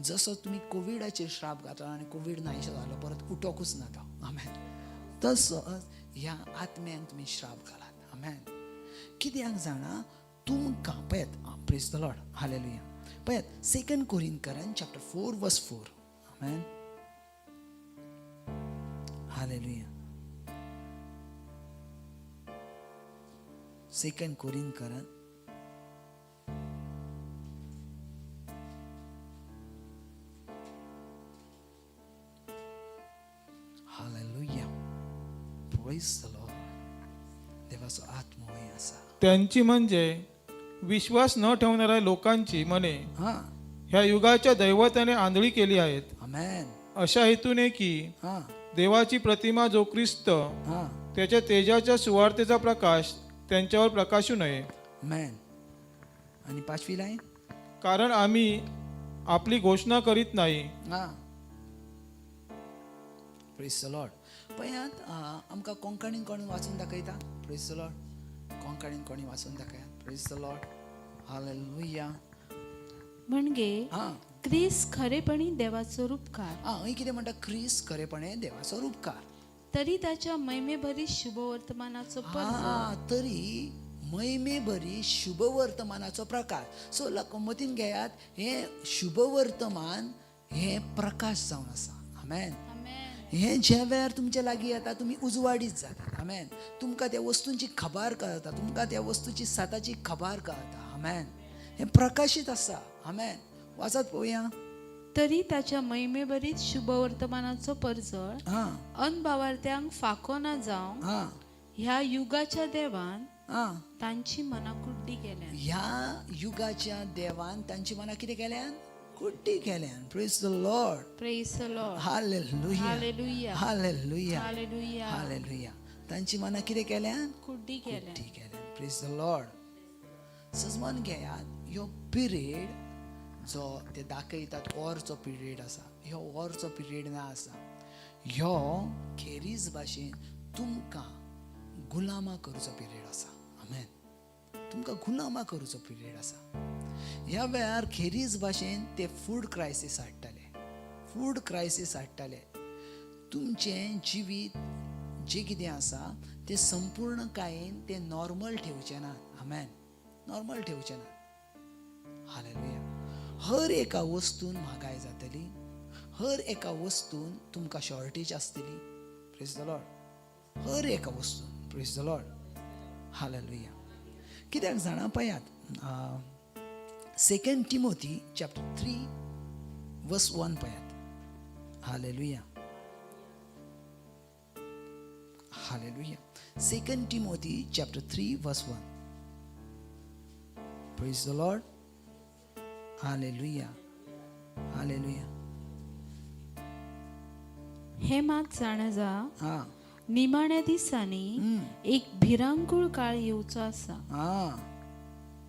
जसो तुमी कोविडाचेर श्राप घातला आनी कोवीड नायशो जालो, परत उठोकूच ना तो. आमेन. तसोच ह्या आत्म्यान तुमी श्राप घालात. आमेन. कित्याक जाणा, तुमकां पळयात. Praise the Lord, hallelujah. पळयात, सेकंड कोरिंथकरां chapter 4 verse 4. Amen. Hallelujah. Second कोरिंथकरां hallelujah. Praise the Lord. देवाचो आत्मो हय आसा. त्यांची म्हणजे विश्वास न ठेवणाऱ्या लोकांची मने हां ह्या युगाच्या दैवताने आंधळी केली आहेत, आमेन. अशा हेतूने की हां देवाची प्रतिमा जो ख्रिस्त हां त्याच्या तेजाच्या सुवार्तेचा प्रकाश त्यांच्यावर प्रकाशू नये. आमेन. आणि पाचवी लाईन. कारण आम्ही आपली घोषणा करीत नाही, हां, प्रेज the Lord. पळयात, आमकां कोंकणीन कोणी वाचून दाखयता? प्रेज the Lord. कोंकणीन कोणी वाचून दाखयात. Praise the Lord. Hallelujah. म्हणजे हां क्रिस खरेपणी देवाचो रूपकार, हां, हंय कितें म्हणटा? क्रिस खरेपणे देवाचो रूपकार, तरी ताच्या महिमेभरीत शुभवर्तमानाचो परजळ हा, तरी महिमेभरी शुभवर्तमानाचो प्रकाश. सो मतीन घेयात, हें शुभवर्तमान हें प्रकाश जावन आसा. आमेन. आमेन. हें ज्या वेळार तुमच्या लागीं येता, तुमी उजवाडीत जातात. आमेन. तुमकां त्या वस्तूंची खबर कळता, तुमकां त्या वस्तूची साताची खबर कळता. आमेन. हें प्रकाशीत आसा. आमेन. वाचात पळोवया. तरी ताच्या महिमेभरीत शुभवर्तमानाचो परजळ हां अनभावार्थ्यांक फाको ना जावंक हां ह्या युगाच्या देवान हां तांची मनां कुड्डी केल्यान. ह्या युगाच्या देवान तांची मनां कितें केल्यान? कुड्डी केल्यान. Praise the Lord. Praise the Lord. Hallelujah. Hallelujah. Hallelujah. Hallelujah. Hallelujah. तांची मनां कितें केल्यान? कुड्डी केल्यान. कुड्डी केल्यान. Praise the Lord. सजमान घेयात, ह्यो पिरियड जो ते दाखयतात वॉरचो पिरियड आसा, ह्यो वॉरचो पिरियड ना आसा. ह्यो खेरीज भाशेन तुमकां गुलामां करचो पिरियड आसा. आमेन. तुमकां गुलामां करचो पिरियड आसा. ह्या वेळार खेरीज भाशेन ते फूड क्रायसीस हाडटाले, फूड क्रायसीस हाडटाले. तुमचें जिवीत जें कितें आसा तें संपूर्णकायेन तें नॉर्मल ठेवचें ना. आमेन. नॉर्मल ठेवचें ना. हालेलुया. हर एका वस्तून म्हागाय जातली, हर एका वस्तून तुमकां शॉर्टेज आसतली. Praise the Lord. हर एका वस्तून. Praise the Lord. Hallelujah. कित्याक जाणा? पळयात, second Timothy chapter 3 verse 1 पळयात. Hallelujah. Hallelujah. Second Timothy chapter 3 verse 1. Praise the Lord. Hallelujah. Hallelujah. हे मात जाणा जा, हां निमाण्या दिसांनी एक भिरांकूळ काळ येवचो आसा.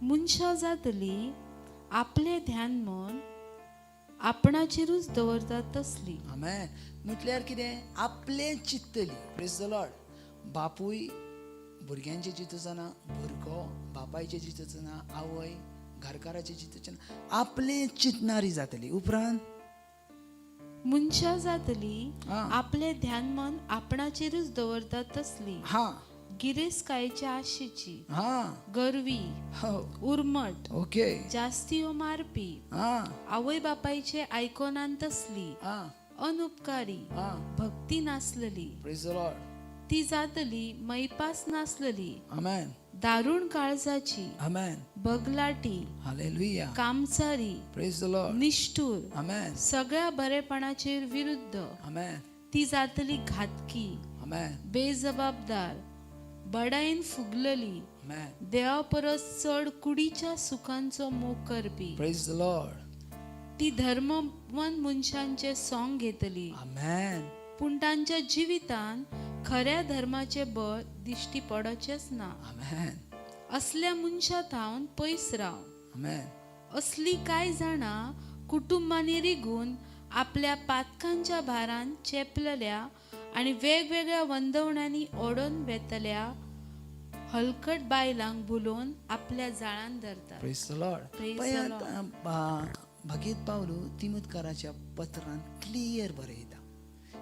मनशां जातली आपलें ध्यान मन आपणाचेरूच दवरतात तसली. आमेन. म्हटल्यार कितें? आपलें चिंततली. Praise the Lord. बापूय भुरग्यांचें चिंतचो ना, भुरगो बापायचें चिंतचो ना, आवय घरकाराचें चिंतचें ना, आपलें चिंतणारी जातली. उपरांत मनशां जातली आं. आपलें ध्यान मन आपणाचेरूच दवरतात तसली, हां गिरेस्तकायेच्या आशेची, हां गर्वी, हो उर्मट, ओके जास्तीयो मारपी, हां आवय बापायचे आयकोनान तसली, हां अनुपकारी, हां भक्ती नासलेली, Praise the Lord. ती जातली मैपास नासलेली, आमेन. दारुण काळजाची, आमेन. बगलाटी, हालेलुया. कामचारी, Praise the Lord. निष्ठूर, आमेन. सगळ्या बरेपणाचेर विरुद्ध, आमेन. ती जातली घातकी, आमेन. बेजबाबदार, बडायेन फुगलली, आमेन. देवा परस चड कुडीच्या सुखांचो मोग करपी, Praise the Lord. ती धर्मवन मनशांचे सोंग घेतली, आमेन. पूण तांच्या जिवितान खऱ्या धर्माचे बळ दिश्टी पडचेच ना. आमेन. असल्या मनशा थावन पयस राव. आमेन. असली कांय जाणां कुटुंबांनी रिगून आपल्या पातकांच्या भारान चेपलेल्या आनी वेगवेगळ्या वंदवणांनी ओडून वेतल्या हलकट बायलांक भुलोवन आपल्या जाळान धरतात. Praise the Lord. Praise the पळयात, भगीत पावलू तिमुतकाराच्या पत्रान क्लियर बरयता,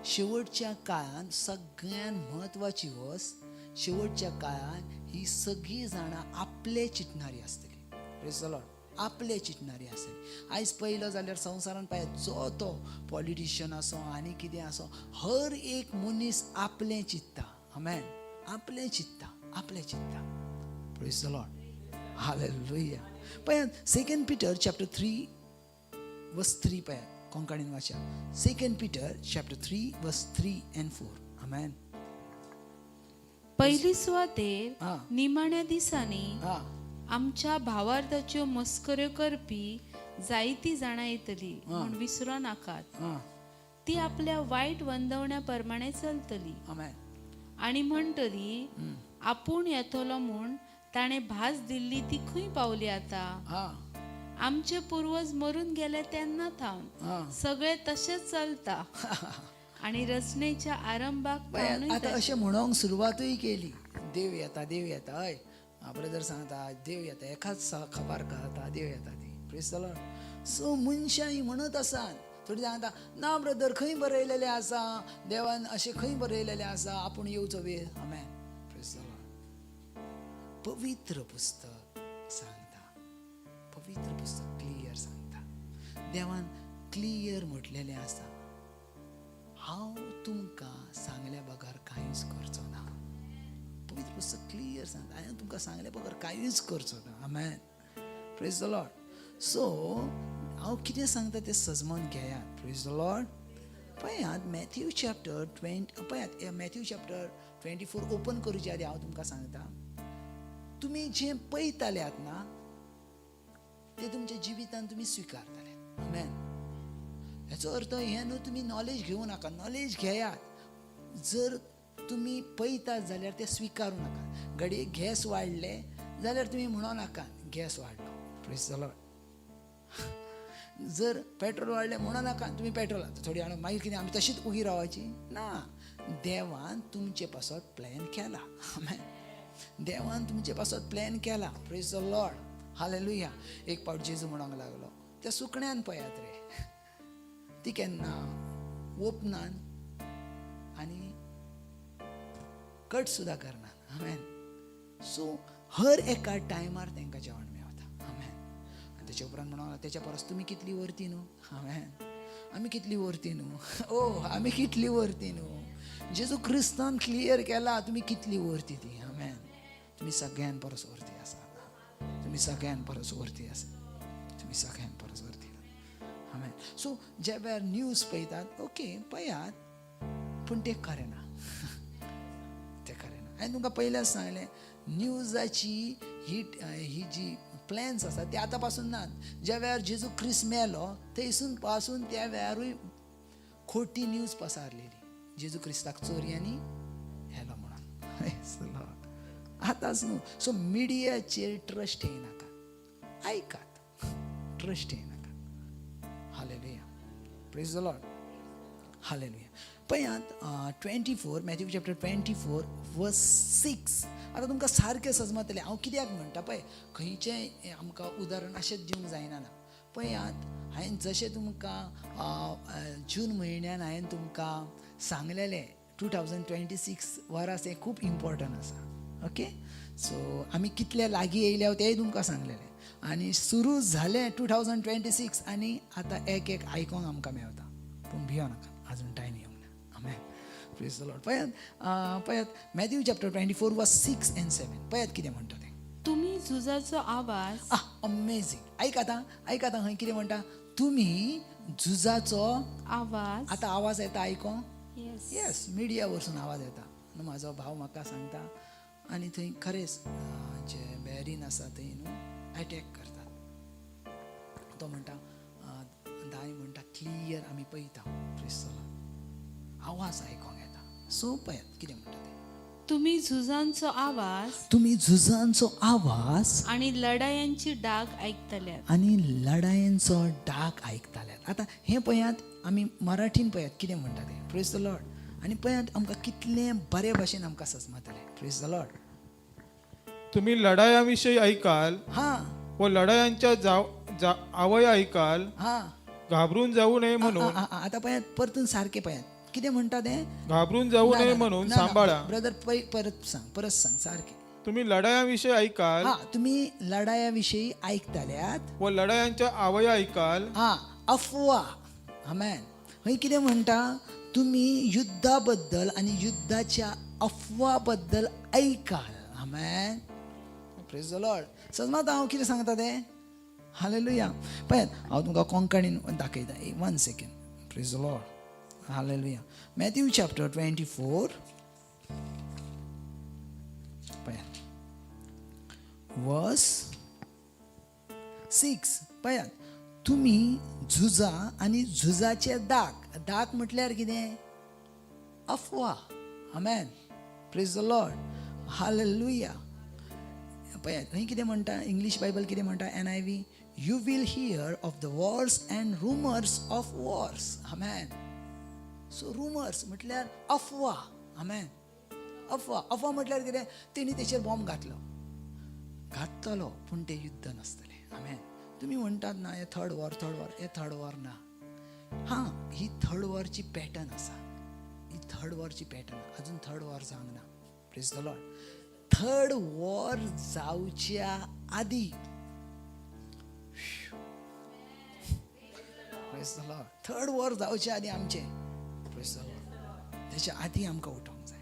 शेवटच्या काळान सगळ्यान म्हत्वाची वस्त, शेवटच्या काळान ही सगळीं जाणां आपले चिंतणारी आसतली. Praise the Lord. आपले चिंतणारी आसतली. आयज पळयलो जाल्यार संवसारान पळय, जो तो पॉलिटिशियन आसो आनी कितें आसो, हर एक मनीस आपलें चिंत्ता. आमेन. आपलें चिंत्ता, आपलें चिंत्ता. Praise the Lord. Hallelujah. पळयात, Second Peter chapter 3 verse 3 पळयात. कोंकणीन वाचा, Second Peter chapter 3 verse 3 and 4. Amen. पहिली सुवातेर निमाण्या दिसांनी आमच्या भावार्थाच्यो मस्कऱ्यो करपी जायती जाणां येतली म्हूण विसरो नाकात. ती आपल्या वायट वंदवण्या प्रमाणे चलतली आनी म्हणटली, आपूण येतलो म्हूण ताणें भास दिल्ली ती खंय पावली आतां? आमचे पूर्वज मरून गेले तेन्ना थावन सगळे तशेंच चलता आणि रचनेच्या आरंभाक पळयात, थावनूय आतां अशें म्हणोंक सुरवातूय केली, देव येता, देव येता. हय ब्रदर सांगता, देव येता, एकाच खबर कळता देव येता ती. Praise the Lord. So मनशां ही म्हणत आसात. थोडी सांगता, ना ब्रदर, खंय बरयलेलें आसा देवान अशें? खंय बरयलेलें आसा आपूण येवचो वेळ? आमेन. Praise the Lord. पवित्र पुस्तक सांगता, पवित्र पुस्तक क्लियर सांगता. देवान क्लियर म्हटलेलें आसा, हांव तुमकां सांगल्या बगर कांयच करचो ना. पवित्र पुस्तक क्लियर सांगता, हांवें तुमकां सांगल्या बगर कांयच करचो ना. आमेन. Praise the Lord. So हांव कितें सांगता तें सजमन घेयात. Praise the Lord. पळयात, मॅथ्यू चॅप्टर 20 पळयात. मॅथ्यू चॅप्टर 24 ओपन करूचे आदी हांव तुमकां सांगता, तुमी जें पळयताल्यात ना, ते तुमच्या जिवितान तुमी स्विकारताले. आमेन. हेचो अर्थ हें न्हू तुमी नॉलेज घेवं नाका. नॉलेज घेयात. जर तुमी पळयतात जाल्यार ते स्विकारूं नाका. घडये गॅस वाडले जाल्यार तुमी म्हणो नाका गॅस वाडलो. Praise the Lord. जर पेट्रोल वाडलें म्हणो नाका तुमी पेट्रोल. आतां थोडी जाणां मागीर कितें, आमी तशीच उगी रावपाची ना. देवान तुमचे पासत प्लॅन केला. आमेन. देवान तुमचे पासत प्लॅन केला. Praise the Lord. Hallelujah. एक पावट जेजू म्हणूंक लागलो, त्या सुकण्यान पळयात रे, ती केन्ना ओपनान आनी कट सुद्दां करनात. आमेन. सो हर एका टायमार तांकां जेवण मेवता. आमेन. आनी तेच्या उपरांत म्हणूंक, तेच्या परस तुमी कितली वरती न्हू? आमेन. आमी कितली वरती न्हू? ओ, आमी कितली वरती न्हू? जेजू क्रिस्तान क्लियर केला तुमी कितली वरती ती. आमेन. तुमी सगळ्यान परस वरती आसा. तुमी सगळ्यान परस वरती आसा. तुमी सगळ्यान परस वरती. आमेन. सो ज्या वेळार न्यूज पळयतात, ओके, पळयात, पूण तें खरें ना, तें खरें ना. हांवें तुमकां पयलेंच सांगलें, न्यूजाची ही ही जी प्लॅन्स आसा ते आतां पासून नात. ज्या वेळार जेजू क्रिस्त मेलो थंयसून पासून त्या वेळारूय खोटी न्यूज पसारलेली, जेजू क्रिस्ताक चोरयांनी व्हेलो म्हणून. आतांच न्हू. सो मिडियाचेर ट्रस्ट येयनाका. आयकात, ट्रस्ट येयनाका. Hallelujah. Praise the Lord. Hallelujah. पळयात, 24, Matthew chapter 24 verse 6. आतां तुमकां सारकें सजमतलें हांव कित्याक म्हणटा. पळय, खंयचेंय आमकां उदाहरण अशेंच दिवंक जायना ना. पळयात, हांवें जशें तुमकां जून म्हयन्यान हांवें तुमकां सांगलेलें, 2026 वरास हें खूब इम्पॉर्टंट आसा. ओके, सो आमी कितले लागीं येयल्या तेंय तुमकां सांगलेलें आनी सुरू जालें 2026 आनी आतां एक एक आयकोंक आमकां मेवता. पूण भियो नाका, अजून टायम येवंक ना. आमेन. Praise the Lord. पळयात, पळयात, Matthew chapter 24 verse 6 and 7 पळयात कितें म्हणटा तें. तुम्ही झुजाचो आवाज आ, अमेझींग. आयक आतां, आयक आतां, खंय कितें म्हणटा? तुमी झुजाचो आवाज. आतां आवाज येता आयकोंक. येस. येस, मिडिया वरसून आवाज येता. न्हू, म्हाजो भाव म्हाका सांगता आनी थंय खरेंच जे बॅरीन आसा थंय न्हू एटॅक करतात. तो म्हणटा, दाय म्हणटा, क्लियर आमी पळयता. क्रिस्तला आवाज आयकोंक येता. सो पळयात कितें म्हणटा तें. तुम्ही झुजांचो आवाज तुमी झुजांचो आवाज आणि लढायांची डाग ऐकतल्यात. आनी लढायेंचो डाक आयकताल्यात. आतां हें पळयात, आमी मराठीन पळयात कितें म्हणटा तें. Praise the Lord. आनी पळयात, आमकां कितलें बरे भाशेन आमकां सजमतलें. Praise the Lord. तुम्ही लढायांविषयी ऐकाल व लढायांच्या जाव जा आवय ऐकाल, घाबरून जाऊ नये म्हणून आतां पळयात, परतून सारकें पळयात कितें म्हणटा तें. घाबरून जाऊ नये म्हणून सांभाळा. ब्रदर, परत सांग, परत सांग सारकें. तुम्ही लढायांविषयी ऐकाल हा, तुम्ही लढायाविषयी ऐकताल्यात व लढायांच्या आवया ऐकाल. हा, अफवा. आमेन. हंय कितें म्हणटा, तुमी युद्धा बद्दल आनी युद्धाच्या अफवा बद्दल ऐकाल. आमेन. Praise the Lord. सजमात हांव कितें सांगता तें. हालेलुया. पळयात, हांव तुमकां कोंकणीन दाखयता. One second. Praise the Lord. Hallelujah. Matthew chapter 24, पळयात, वर्स 6. पळयात, तुमी झुजा आनी झुजाचे दाग. दाग म्हटल्यार कितें? अफवा. आमेन. Praise the Lord. Hallelujah. पळयात, थंय कितें म्हणटा, इंग्लीश बायबल कितें म्हणटा, NIV, you will hear of the wars and rumours of wars. Amen. So rumours म्हटल्यार अफवा. आमेन. अफवा. अफवा म्हटल्यार कितें? तेणी तेचेर बॉम्ब घातलो, घातलो, पूण तें युद्ध नासतलें. आमेन. तुमी म्हणटात ना, हें थर्ड वॉर, थर्ड वॉर, हें थर्ड वॉर ना. हां, ही थर्ड वॉरची पॅटर्न आसा. ही थर्ड वॉरची पॅटर्न, अजून थर्ड वॉर जावंक ना. Praise the Lord. Third war जावच्या आदी, praise the Lord, third war जावच्या आदी आमचें, प्रेज the Lord, तेच्या आदी आमकां उठोवंक जाय.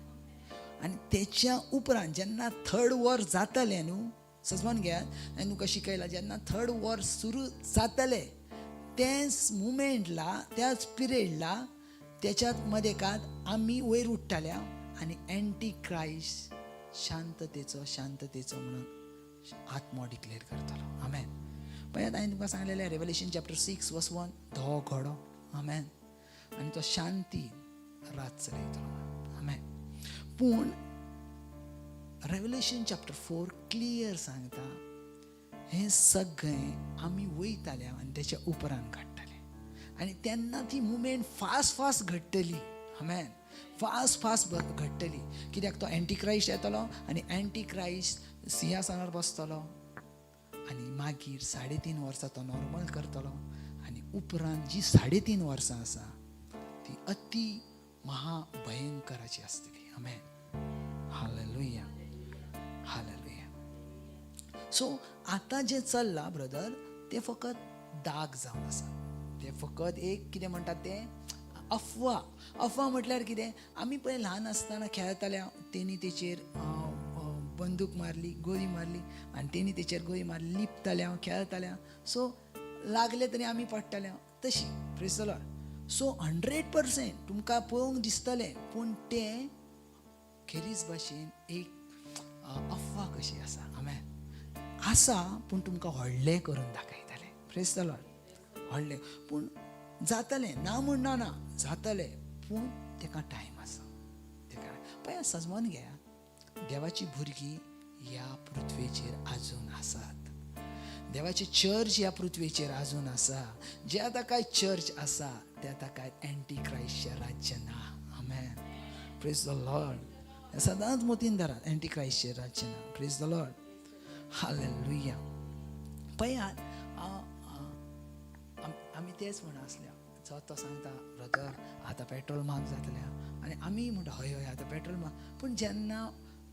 आनी तेच्या उपरांत जेन्ना थर्ड वॉर जातलें न्हू, सजमान घेयात, हांवें तुमकां शिकयलां, जेन्ना थर्ड वॉर सुरू जातलें त्याच मुमेंटला, त्याच पिरियडला, त्याच्यात मदेकात आमी वयर उठ्ठाल्या आनी एंटी क्रायस्ट शांततेचो शांततेचो म्हणून आत्मो डिक्लेअर करतलो. आमेन. पळयात, हांवें तुमकां सांगलेलें, रेवलेशन चॅप्टर 6 वर्स 1, धवो घोडो. आमेन. आनी तो शांती रात चलयतलो. आमेन. पूण रेवलेशन चॅप्टर 4 क्लियर सांगता, हें सगळें आमी वयताले आनी तेच्या उपरांत घडटलें. आनी तेन्ना ती मुमेंट फास्ट फास्ट घडटली. आमेन. फास्ट फास्ट घडटली. कित्याक तो एंटी क्रायस्ट येतलो आनी एंटी क्रायस्ट सिंहासनार बसतलो आनी मागीर 3.5 वर्सां तो नॉर्मल करतलो आनी उपरांत जी 3.5 वर्सां आसा ती अति महाभयंकराची आसतली. आमेन. हालेलुया. हालेलुया. सो आतां जें चल्लां ब्रदर, तें फकत दाग जावन आसा. तें फकत एक कितें म्हणटात तें अफवा. अफवा म्हटल्यार कितें, आमी पळय ल्हान आसतना खेळटाले, तेणी तेचेर बंदूक मारली, गोळी मारली आनी तेणी तेचेर गोळी मारली, लिपताले हांव, खेळटाले. सो लागले तरी आमी पडटाले तशी. Praise the Lord. So 100% तुमकां पळोवंक दिसतलें, पूण तें खेरीज भाशेन एक अफवा कशी आसा. आमेन. आसा, पूण तुमकां व्हडलें करून दाखयतलें. Praise the Lord. व्हडलें पूण जातलें ना म्हण ना, जातलें, पूण तेका टायम आसा. तेका पळय, सजमोन घेया, देवाची भुरगीं ह्या पृथ्वेचेर आजून आसात. देवाची चर्च ह्या पृथ्वेचेर आजून आसा. जे आतां काय चर्च आसा ते आतां काय एंटी क्रायस्टचें राज्य ना. आमेन. Praise the Lord. सदांच मतीन धरात, एंटी क्रायस्टचें राज्य ना. Praise the Lord. हालेलुया. पळयात, आमी तेच म्हण आसल्या, जो तो सांगता ब्रदर आतां पेट्रोल म्हाग जातलें, आनी आमी म्हणटा हय हय आतां पेट्रोल म्हाग. पूण जेन्ना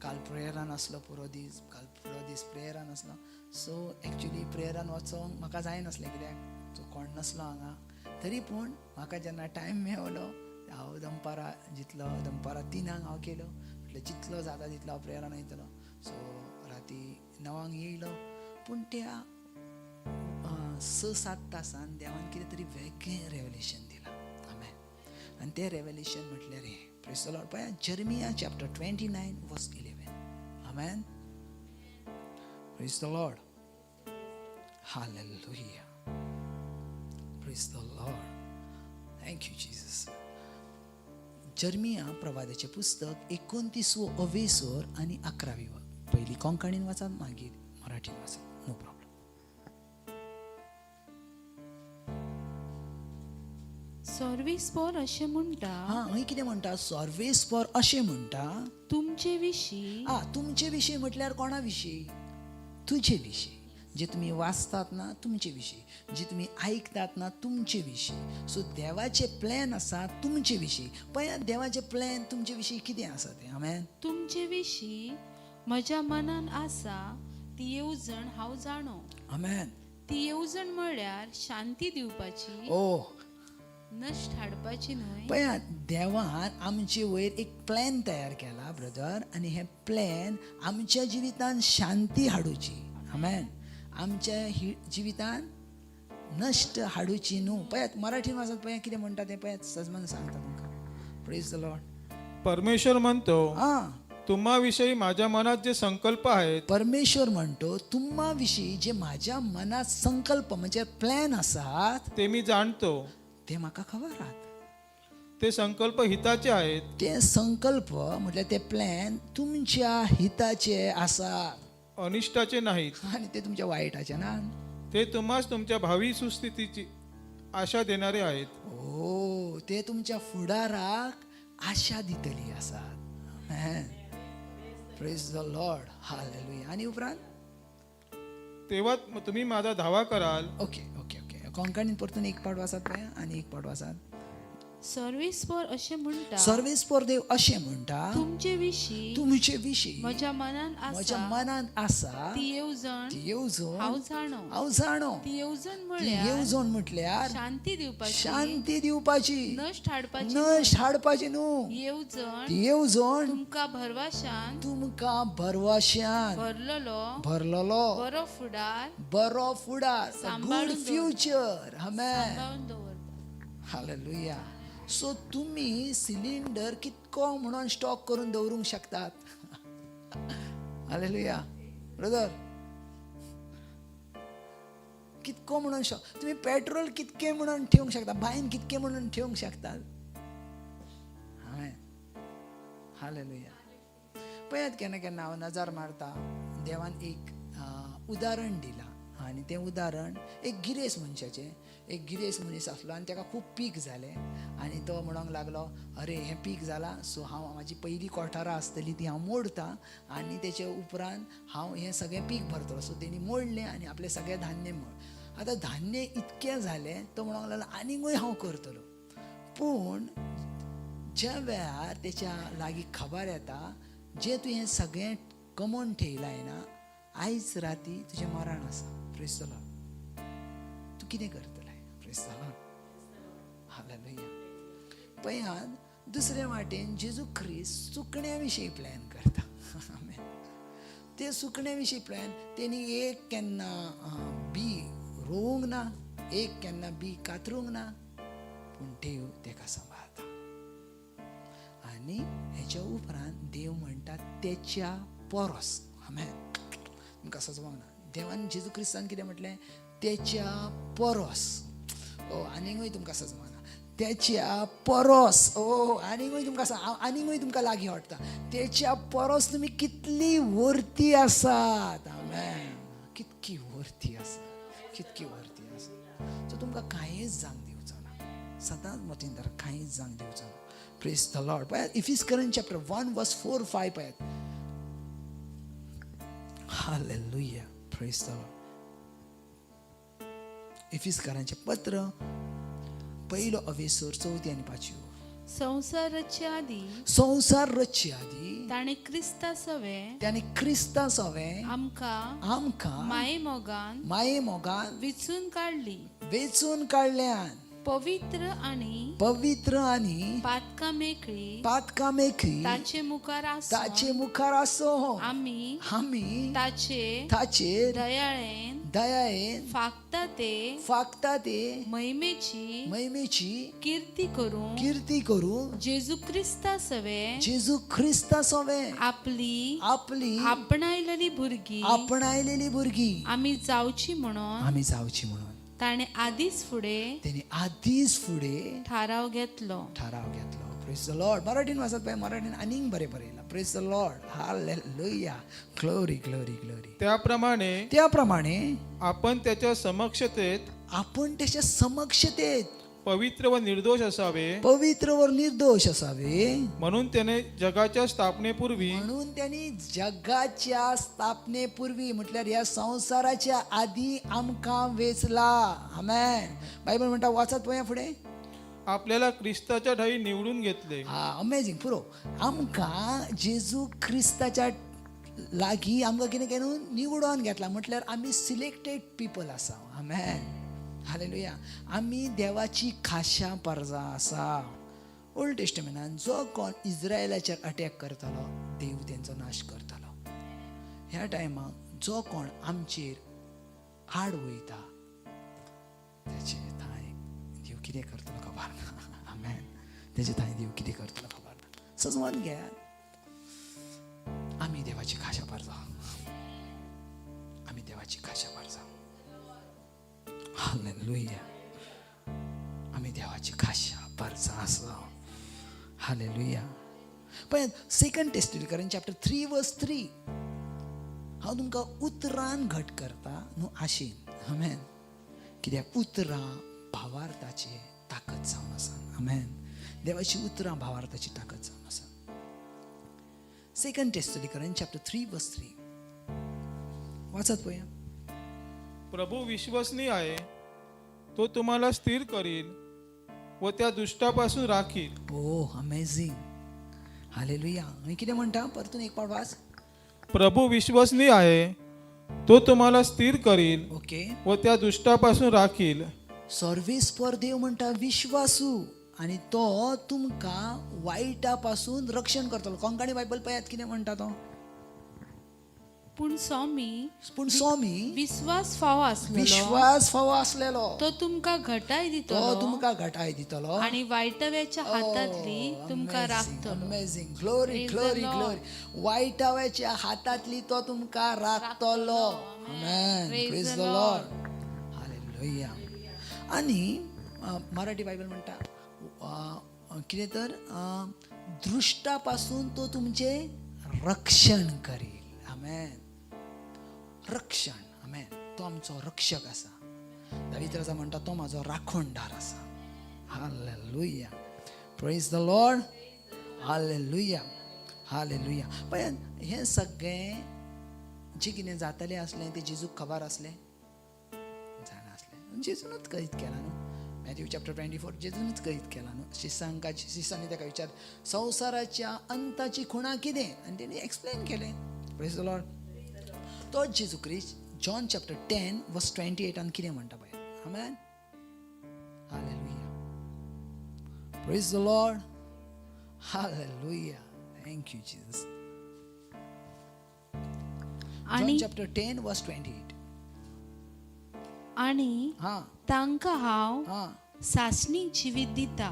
काल प्रेयरान आसलो पुरो दीस, काल पुरो दीस प्रेयरान आसलो, सो एक्चुली प्रेयरान वचोंक म्हाका जायनासलें, कित्याक सो कोण नासलो हांगा. तरी पूण म्हाका जेन्ना टायम मेवलो, हांव दनपारां जितलो, दनपारां 3 हांव केलो, म्हटल्यार जितलो जाता तितलो हांव प्रेयरान वयतलो. सो राती 9 येयलो. पूण त्या 6-7 तासान देवान कितें तरी वेगळें रेवलेशन दिलां. आमेन. आनी तें रेवलेशन म्हटल्यार हें. Praise the Lord. पळया, जर्मिया चॅप्टर 29 वर्स 11. आमेन. Praise the Lord. Hallelujah. Praise the Lord. Thank you Jesus. जर्मिया प्रवादाचें पुस्तक 29वो अवेसर आनी 11वी वर. पयलीं कोंकणीन वाचात, मागीर मराठीन वाचात, नो प्रॉब्लम. सर्वेस्पर अशें म्हणटा. हा, हंय कितें म्हणटा, सर्वेस्पर अशें म्हणटा, तुमचे विशीं. आ, तुमचे विशीं म्हटल्यार कोणा विशीं? तुजे विशीं. जे तुमी वाचतात ना तुमचे विशीं, जे तुमी आयकतात ना तुमचे विशीं. सो देवाचे प्लॅन आसा तुमचे विशीं. पळयात देवाचे प्लॅन तुमचे विशीं कितें आसा तें. आमेन. तुमचे विशीं म्हज्या मनान आसा ती येवजण हांव जाणो. आमेन. ती येवजण म्हळ्यार शांती दिवपाची, ओ, नश्ट हाडपाची न्हय. पळयात, देवान आमचे वयर एक प्लॅन तयार केला ब्रदर, आनी हें प्लॅन आमच्या जिवितान शांती हाडुची. आमेन. आमच्या जिवितान नश्ट हाडुची न्हू. पळयात, मराठीन वाचत पळयात कितें म्हणटा तें. पळयात, सजमान सांगता तुमकां. प्रेज the Lord. परमेश्वर म्हणतो, हां. तुम्हाविषयी माझ्या मनात जे संकल्प आहेत, परमेश्वर म्हणतो, तुम्हा विशीं जे माझ्या मनात संकल्प म्हणजे प्लॅन आसात, ते मी जाणतो. ते म्हाका खबर आहात. ते संकल्प हिताचे आहेत, ते संकल्प म्हटल्यार ते प्लॅन तुमच्या हिताचे आसात, अनिष्टाचे नाहीत. आनी ते तुमच्या वायटाचे ना. ते तुम्हास तुमच्या भावी सुस्थितीची आशा देणारे आहेत. ओ, ते तुमच्या फुडाराक आशा दितली आसात. प्रेज the Lord. Hallelujah. आनी उपरांत? तेव्हा तुम्ही माझा धावा कराल. ओके ओके ओके कोंकणीन परतून एक पाट वाचात पळया, आनी एक पाट वाचात. सर्वेस्पर अशें म्हणटा, सर्वेस्पर देव अशें म्हणटा, तुमचे विशीं तुमचे विशीं म्हज्या मनान म्हज्या आसा मनांत आसा ती येवजण ती येवजण हांव जाणो. हांव जाणो. ती येवजण ती म्हळ्यार येवजण म्हटल्यार शांती दिवपाची, शांती दिवपाची, नश्ट हाडपाची नश्ट हाडपाची न्हू. येवजण ती येवजण तुमकां भरवाशान तुमकां भरवाश्यान भरलेलो भरलेलो बरो फुडार बरो फुडार, गुड सांबाळून फ्युचर. आमेन. सांबाळून दवरता. हालेलुया. सो तुमी सिलिंडर कितको म्हणून स्टॉक करून दवरूंक शकतात? हालेलुया. ब्रदर, कितको म्हणून तुमी पेट्रोल कितके म्हणून ठेवंक शकता? बायन कितके म्हणून ठेवंक शकतात? हांवें. हालेलुया. पळयात, केन्ना केन्ना हांव नजर मारता, देवान एक उदाहरण दिलां आनी तें उदाहरण एक गिरेस्त मनशाचें. एक गिरेस्त मनीस आसलो आनी ताका खूब पीक जालें आनी तो म्हणूंक लागलो, अरे, हें पीक जालां, सो हांव म्हाजी पयलीं कोठारां आसतली ती हांव मोडता आनी तेचे उपरांत हांव हें सगळें पीक भरतलो. सो तेणी मोडलें आनी आपलें सगळें धान्य मोड. आतां धान्य इतकें जालें, तो म्हणूंक लागलो, आनीकूय हांव करतलो. पूण ज्या वेळार तेच्या लागीं खबर येता, जें तूं हें सगळें कमोवन ठेयलाय ना, आयज राती तुजें मरण आसा. प्रेज the Lord. तूं कितें करतलें? प्रेज the Lord. Hallelujah. पळयात, दुसरे वाटेन जेजू क्रिस्त सुकण्या विशीं प्लॅन करता. आमेन. ते सुकण्या विशीं प्लॅन, तेणी एक केन्ना बी रोवंक ना, एक केन्ना बी कातरूंक ना, पूण देव तेका सांबाळता. आनी हेच्या उपरांत देव म्हणटा तेच्या पोरोस. आमेन. तुमकां सजवंक ना, देवान जेजू क्रिस्तान कितें म्हटलें? तेच्या पोरोस. ओ, आनीकूय तुमकां सजवना, तेच्या पोरोस. ओ, आनीकूय तुमकां हांव आनीकूय तुमकां लागीं हाडटा. तेच्या पोरोस तुमी कितली वर्ती आसात. आमेन. कितकी वर्ती आसा, कितकी वर्ती आसा. सो तुमकां कांयच जावंक दिवचो ना. सदांच मतीन धर, कांयच जावंक दिवचो ना. प्रेज the Lord. पळयात, इफिसकरण चॅप्टर 1 वर्स 4 5 पळयात. हालेलुया. प्रेज the Lord. इफिसकरांचें पत्र, पयलो अवेसर, चवथी आनी पांचवी ओळ. संवसार रचचे आदी संवसार रचचे आदी ताणें क्रिस्ता सवें ताणें क्रिस्ता सवें आमकां आमकां माये मोगान माये मोगान विचून काडली, वेचून काडल्यान, पवित्र आनी पवित्र आनी पातकां मेकळी पातकां मेकळी ताचे मुखार आसून ताचे मुखार आसो आमी आमी ताचे ताचेर दयाळेन दयायेन फाकता ते फाकता ते महिमेची महिमेची कीर्ती करूं कीर्ती करूं जेजू क्रिस्ता सवें जेजू क्रिस्ता सवें आपली आपली आपणायलेली भुरगीं आपणायलेली भुरगीं आमी जावची म्हणून आमी जावची म्हणून ताणें आदींच फुडें तेणी आदींच फुडें थाराव घेतलो. थाराव घेतलो. प्रेज the Lord. मराठीन वाचत पळय, मराठीन आनीक बरें बरयलां. Praise the Lord. Hallelujah. Glory, glory, glory. त्याप्रमाणे त्याप्रमाणे आपण त्याच्या समक्षतेत आपण त्याच्या समक्षतेत पवित्र व निर्दोष असावे पवित्र व निर्दोष असावे म्हणून त्याने जगाच्या स्थापनेपूर्वी म्हणून त्यांनी जगाच्या स्थापनेपूर्वी, म्हटल्यार ह्या संवसाराच्या आदी आमकां वेचला. आमेन. बायबल म्हणटा, वाचत पळया फुडें. आपल्याला ख्रिस्ताच्या ठाई निवडून घेतले. हा, अमेझींग. पुरो, आमकां जेजू क्रिस्ताच्या लागीं आमकां कितें केलें, निवडोन घेतला. म्हटल्यार आमी सिलेक्टेड पिपल आसा. Amen, hallelujah. आमी देवाची खाशा परजा आसा. ओल्ड टेस्टमेंटान जो कोण इज्रायलाचेर अटॅक करतालो, देव तेंचो नाश करतालो. ह्या टायमाक जो कोण आमचेर आड वयता तेचे थंय देव कितें करतलो खबर ना. आमेन. तेजे थंय देव कितें करतलो खबर ना. सजवन घेयात, आमी देवाची खाशा परजा, आमी देवाची खाशा परजा. हालेलुया. आमी देवाची खाशा परजा आसा. हालेलुया. पळय, सेकंड टेस्टलिकरन चॅप्टर 3 वर्स 3. हांव तुमकां उतरान घट करता न्हू आशेन. आमेन. कित्याक उतरां भावार्थाची ताकद जावन आसा. आमेन. देवाची उतरां भावार्थाची ताकद जावन आसा. सेकंड टेस्टलिकरन चॅप्टर 3 वर्स 3 वाचत पळया. प्रभू विश्वसनीय आहे, तो तुम्हाला स्थिर करील व त्या दुष्टापासून राखील. ओ, अमेझींग. हालेलुया. आनी कितें म्हणटा, परतून एक पावट वाच. प्रभू विश्वसनीय आहे, तो तुम्हाला स्थिर करील व त्या दुष्टापासून राखील. सर्वेस्पर देव म्हणटा विश्वासू आनी तो तुमकां वायटा पासून रक्षण करतलो. कोंकणी बायबल पळयात कितें म्हणटा तो. पूण स्वामी, पूण स्वामी विस्वास फावो आसलेलो, विश्वास फावो आसलेलो, तो तुमकां घटाय तो दितलो तुमकां घटाय दितलो आणि वायटव्याच्या हातांतली तुमकां राखतलो. Amazing. Glory, Praise the glory, Lord. Glory. वायटाव्याच्या हातांतली तो तुमकां राखतलो. Amen. Praise Praise the the Lord. Hallelujah. आनी मराठी बायबल म्हणटा कितें तर, दृश्टा पासून तो तुमचे रक्षण करील. आमेन. रक्षण. आमेन. तो आमचो रक्षक आसा. दावीद राजा म्हणटा तो म्हाजो राखणदार आसा. Hallelujah. Praise the Lord. Hallelujah. Hallelujah. पळय, हें सगळें जें कितें जातालें आसलें तें जेजूक खबर आसलें, जाणा आसलें. जेजूनच कळीत केलां न्हू. मॅथ्यू चॅप्टर 24, जेजूनच कळीत केलां न्हू. शिसांनी ताका विचार, संवसाराच्या अंताची खुणा कितें, आनी तेणी एक्सप्लेन केलें. Praise the Lord. तो जेजू क्रिस्त जॉन चॅप्टर 10 वर्स 28 कितें म्हणटा पळय. आमेन. Hallelujah. Praise the Lord. Hallelujah. Thank you Jesus. John आणि चॅप्टर 10 वर्स 28. आणि हां तांकां हांव हां सासणीक जिवीत दिता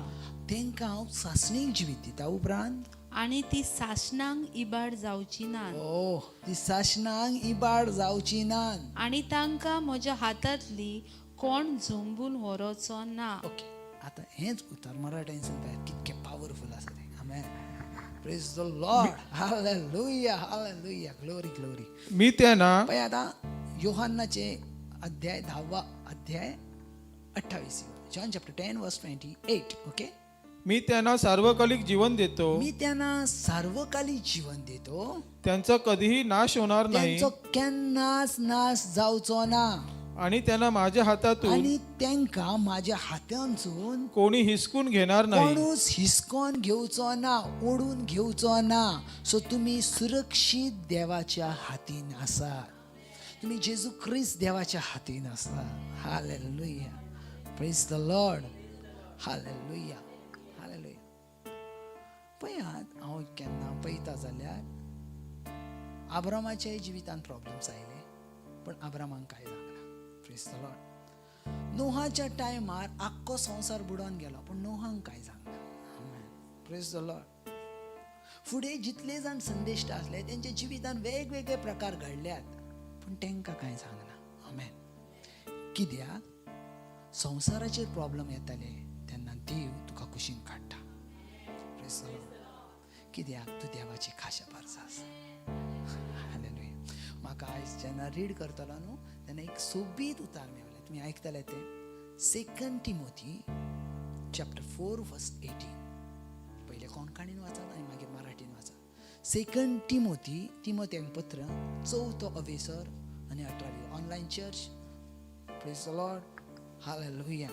तांकां हांव सासणीक जिवीत दिता. उपरांत आणि ती सासणांक इबाड जावची ना ओ, ती सासणांक इबाड जावची ना. आणि तांकां म्हज्या हातांतली कोण झोंबून व्हरोचो ना. ओके, आतां हेंच उतर मराठीन पळयात कितकें पावरफूल आसा तें. आमेन. Praise the Lord. Hallelujah. Hallelujah. Glory, glory. मी त्यांना पळय, आतां योहान्नाचे अध्याय 10वा अध्याय 28, जॉन चॅप्टर 10 वर्स 28. ओके. मी त्यांना सार्वकालिक जीवन देतो. मी त्यांना सार्वकालिक जीवन देतो. त्यांचा कधीही नाश होणार नाही त्यांचो केन्नाच नाश जावचो ना आणि त्यांना माझ्या हातातून आणि तांकां माझ्या हातांसून कोणी हिसकून घेणार नाही. कोणूच हिसकोन घेवचो ना, ओडून घेवचो ना. सो तुमी सुरक्षीत देवाच्या हातीन आसात. तुमी जेजू क्रिस्त देवाच्या हातीन आसात. Hallelujah. Praise the Lord. Hallelujah. Hallelujah. पळयात, हांव केन्ना पळयता जाल्यार आब्रामाच्याय जिवितान प्रॉब्लम्स आयले, पूण आब्रामाक कांय जावंक ना. प्रेज the Lord. नोहाच्या टायमार आख्खो संवसार बुडोवन गेलो, पूण नोहांक कांय जावंक ना. Praise the Lord. फुडें जितले जाण संदेश्ट आसले तेंच्या जिवितान वेगवेगळे प्रकार घडल्यात, पूण तांकां कांय जावंक ना. आमेन. कित्याक संवसाराचेर प्रॉब्लम येताले तेन्ना देव तुका कुशीन काडटा. Praise the Lord. कित्याक तूं देवाची खाशा पारसा आसा. हालेलुया. म्हाका आयज जेन्ना रीड करतलो न्हू तेन्ना एक सोबीत उतार मेवलें. तुमी आयकतले तें, सेकंड टिमोथी चॅप्टर 4 वर्स 18. पयलें कोंकणीन वाचात आनी मागीर मराठीन वाचात. सेकंड टिमोथी, तिमोत्यांक पत्र, चवथो अवेसर आनी 18वी. Online church, praise the Lord. Hallelujah.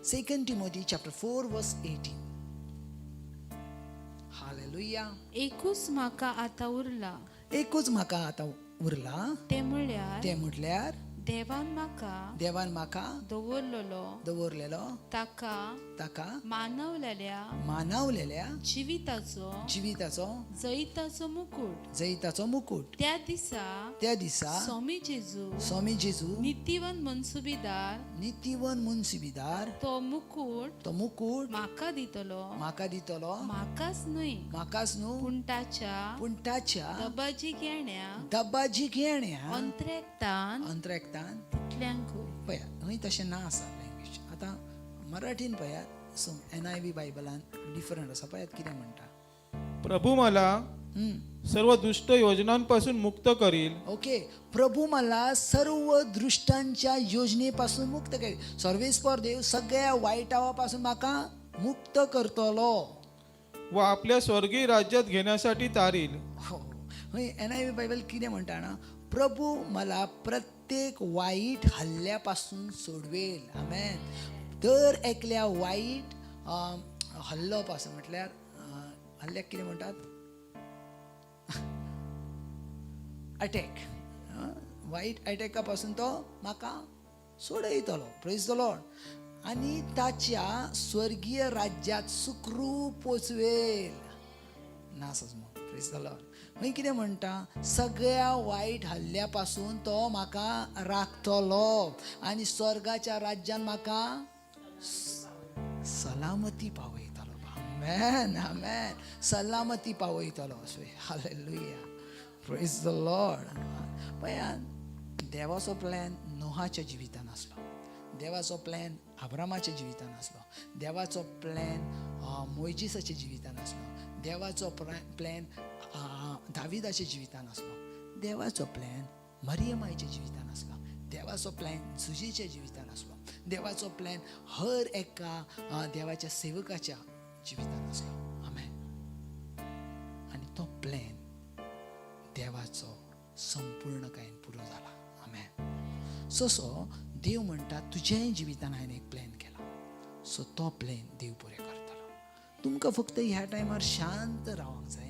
Second Timothy chapter 4 verse 18. Hallelujah. एकूच म्हाका आतां उरला. एकूच म्हाका आतां उरला, तें म्हळ्यार, तें म्हटल्यार देवान म्हाका, देवान म्हाका दवरलेलो, दवरलेलो, ताका, ताका मानवलेल्या, मानवलेल्या जिविताचो, जिविताचो जैताचो मुकूट, जैताचो मुकूट त्या दिसा, त्या दिसा स्वामी जेजू, स्वामी जेजू नितीवन मनसुबीदार, नितीवन मुनसिबीदार तो मुकूट तो मुकूट म्हाका दितलो, म्हाका दितलो, म्हाकाच न्हय म्हाकाच न्हू पूण ताच्या, पूण ताच्या दबाजी घेण्या दबाजी घेण्या अंतरेकतान अंतरेकतान तितल्यांकूय. पळयात हय तशें ना आसा लँग्वेज. आतां मराठीन पळयात, सो NIV बायबलान डिफरंट आसा. पळयात कितें म्हणटा. प्रभू मला सर्व दुष्ट योजनांपासून मुक्त करील. ओके, प्रभू मला सर्व दृष्टांच्या योजनेपासून मुक्त करील. सर्वेस्पर देव सगळ्या वायटावा पासून म्हाका मुक्त करतलो. व आपल्या स्वर्गीय राज्यात घेण्यासाठी तारील. हो, हय NIV Bible कितें म्हणटा ना, प्रभू मला प्रत्येक वाईट हल्ल्यापासून सोडवेल. आमेन. दर एकल्या वाईट हल्लो पासून, म्हटल्यार हल्ल्याक कितें म्हणटात, अटॅक, वाईट अटॅका पासून तो म्हाका सोडयतलो. Praise the Lord. आनी ताच्या स्वर्गीय राज्यात सुखरूप पोचवेल. ना सजमो. Praise the Lord. मागीर कितें म्हणटा, सगळ्या वायट हल्ल्या पासून तो म्हाका राखतलो आनी स्वर्गाच्या राज्यान म्हाका सलामती पावयतलो. आमेन, आमेन. सलामती पावयतलो. हालेलुया. Praise the Lord. पळयात, देवाचो प्लॅन नोहाच्या जिवितान आसलो, देवाचो प्लॅन आब्रामाच्या जिवितान आसलो, देवाचो प्लॅन मोयजीसाच्या जिवितान आसलो, देवाचो प्लॅन दाविदाच्या जिवितान आसलो, देवाचो प्लॅन मरियमायच्या जिवितान आसलो, देवाचो प्लॅन जुजेच्या जिवितान आसलो, देवाचो प्लॅन हर एका देवाच्या सेवकाच्या जिवितान आसलो. आमेन. आनी तो प्लॅन देवाचो संपूर्णकायेन पुरो जाला. आमेन. सो सो देव म्हणटा तुज्याय जिवितान हांवें एक प्लॅन केला, सो तो प्लॅन देव पुरो करतलो. तुमकां फक्त ह्या टायमार शांत रावंक जाय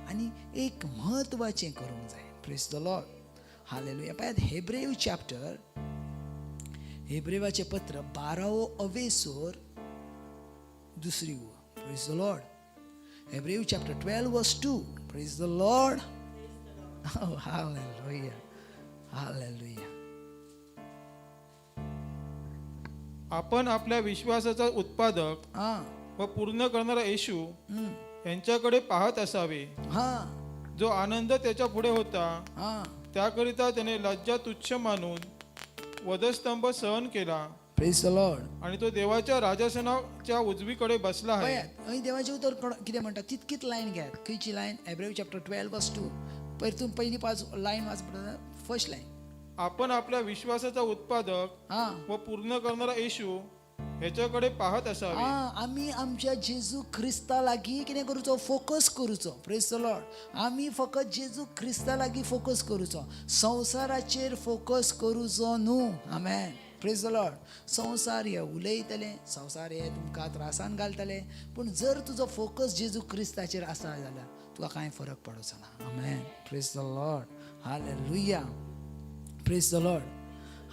आनी एक म्हत्वाचें करूंक जाय. Praise the Lord. Hallelujah. पळयात हेब्रेव चॅप्टर, हेब्रेवाचें पत्र 12वो अवेसोर दुसरी ओळ. Praise the Lord. Hebrew chapter 12 verse 2. Praise the Lord. Hallelujah. Hallelujah. आपण आपल्या विश्वासाचा उत्पादक व पूर्ण करणारा येशू यांच्याकडे पाहत असावे. जो आनंद त्याच्या पुढे होता त्याकरिता त्याने लज्जा तुच्छ मानून वधस्तंभ सहन केला Praise the Lord. आणि तो देवाच्या राजासनाच्या उजवीकडे बसला आहे. पळयात हय देवाचें उतर कितें म्हणटा, तितकीच लायन घेयात. खंयची लायन? हेब्रेव चॅप्टर 12 वर्स 2. परतून पहिली 5 लायन वाच, फर्स्ट लायन. आपण आपल्या विश्वासाचा उत्पादक व पूर्ण करणारा येशू ह्याच्याकडे पाहत असावे. आमी आमच्या जेजू क्रिस्ता लागीं कितें करूचो, फोकस करूचो. Praise the Lord. आमी फकत जेजू क्रिस्ता लागीं फोकस करूचो, संवसाराचेर फोकस करूचो न्हू. आमेन. Praise the Lord. संवसार हे उलयतले, संवसार हे तुमकां त्रासान घालतले, पूण जर तुजो फोकस जेजू क्रिस्ताचेर आसा जाल्यार तुका कांय फरक पडचो ना. आमेन. Praise the Lord. Hallelujah. Praise the Lord.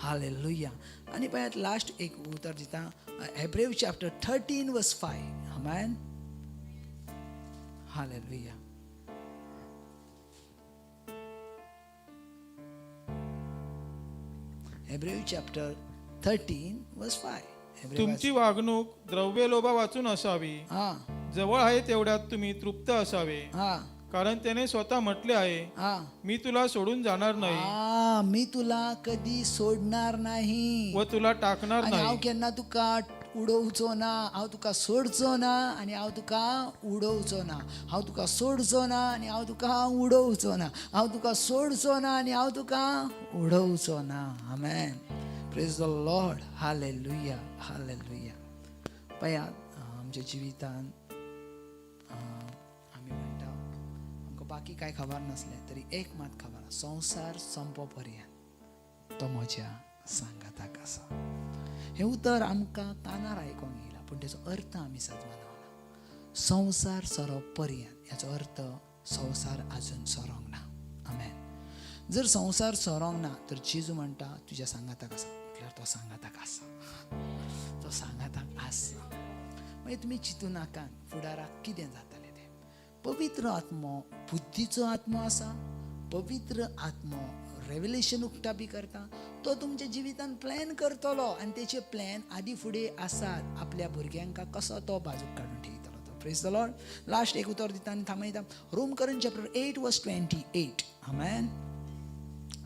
Hallelujah. आनी पळयात लास्ट एक उतर दिता, हेब्रेव चॅप्टर 13 वर्स 5. आमेन. हालेलुया. हेब्रेव चॅप्टर 13 वर्स 5. तुमची वागणूक द्रव्यलोभा वाचून असावी. जवळ आहे तेवढ्यात तुम्ही तृप्त असावे, कारण त्याने स्वतः म्हटले आहे, मी तुला सोडून जाणार नाही मी तुला कधी सोडणार नाही व तुला टाकणार आनी हांव नाही. केन्ना तुका उडोवचो ना, हांव तुका सोडचो ना आनी हांव तुका उडोवचो ना, हांव तुका सोडचो ना आनी हांव तुका उडोवचो ना, हांव तुका सोडचो ना आनी हांव तुका उडोवचो ना. आमेन. Praise the Lord. Hallelujah. Hallelujah. पळयात आमच्या जिवितान आमी म्हणटा आमकां बाकी कांय खबर नासलें तरी एक मात खबर आसा, संवसार सोंपो पर्यंत तो म्हज्या सांगाताक आसा. हें उतर आमकां कानार आयकोंक येयलां, पूण तेचो अर्थ आमी सदां मानवना. संवसार सोरोप पर्यंत ह्याचो अर्थ संवसार आजून सोरोंक ना. आमेन. जर संवसार सरोंक ना तर जेजू म्हणटा तुज्या सांगाताक आसा, म्हटल्यार तो सांगाताक आसा, तो सांगाताक आसा. मागीर तुमी चिंतू नाकात फुडाराक कितें जातलें तें. पवित्र आत्मो बुद्धीचो आत्मो आसा. पवित्र आत्मो रेवलेशन उक्ता बी करता. तो तुमच्या जिवितान प्लॅन करतलो आनी तेचे प्लॅन आदी फुडें आसात. आपल्या भुरग्यांक कसो तो बाजूक काडून ठेयतलो तो. Praise the Lord. Last एक उतर दिता आनी थांबयता. रोमकरन चॅप्टर 8 वर्स 28. आमेन.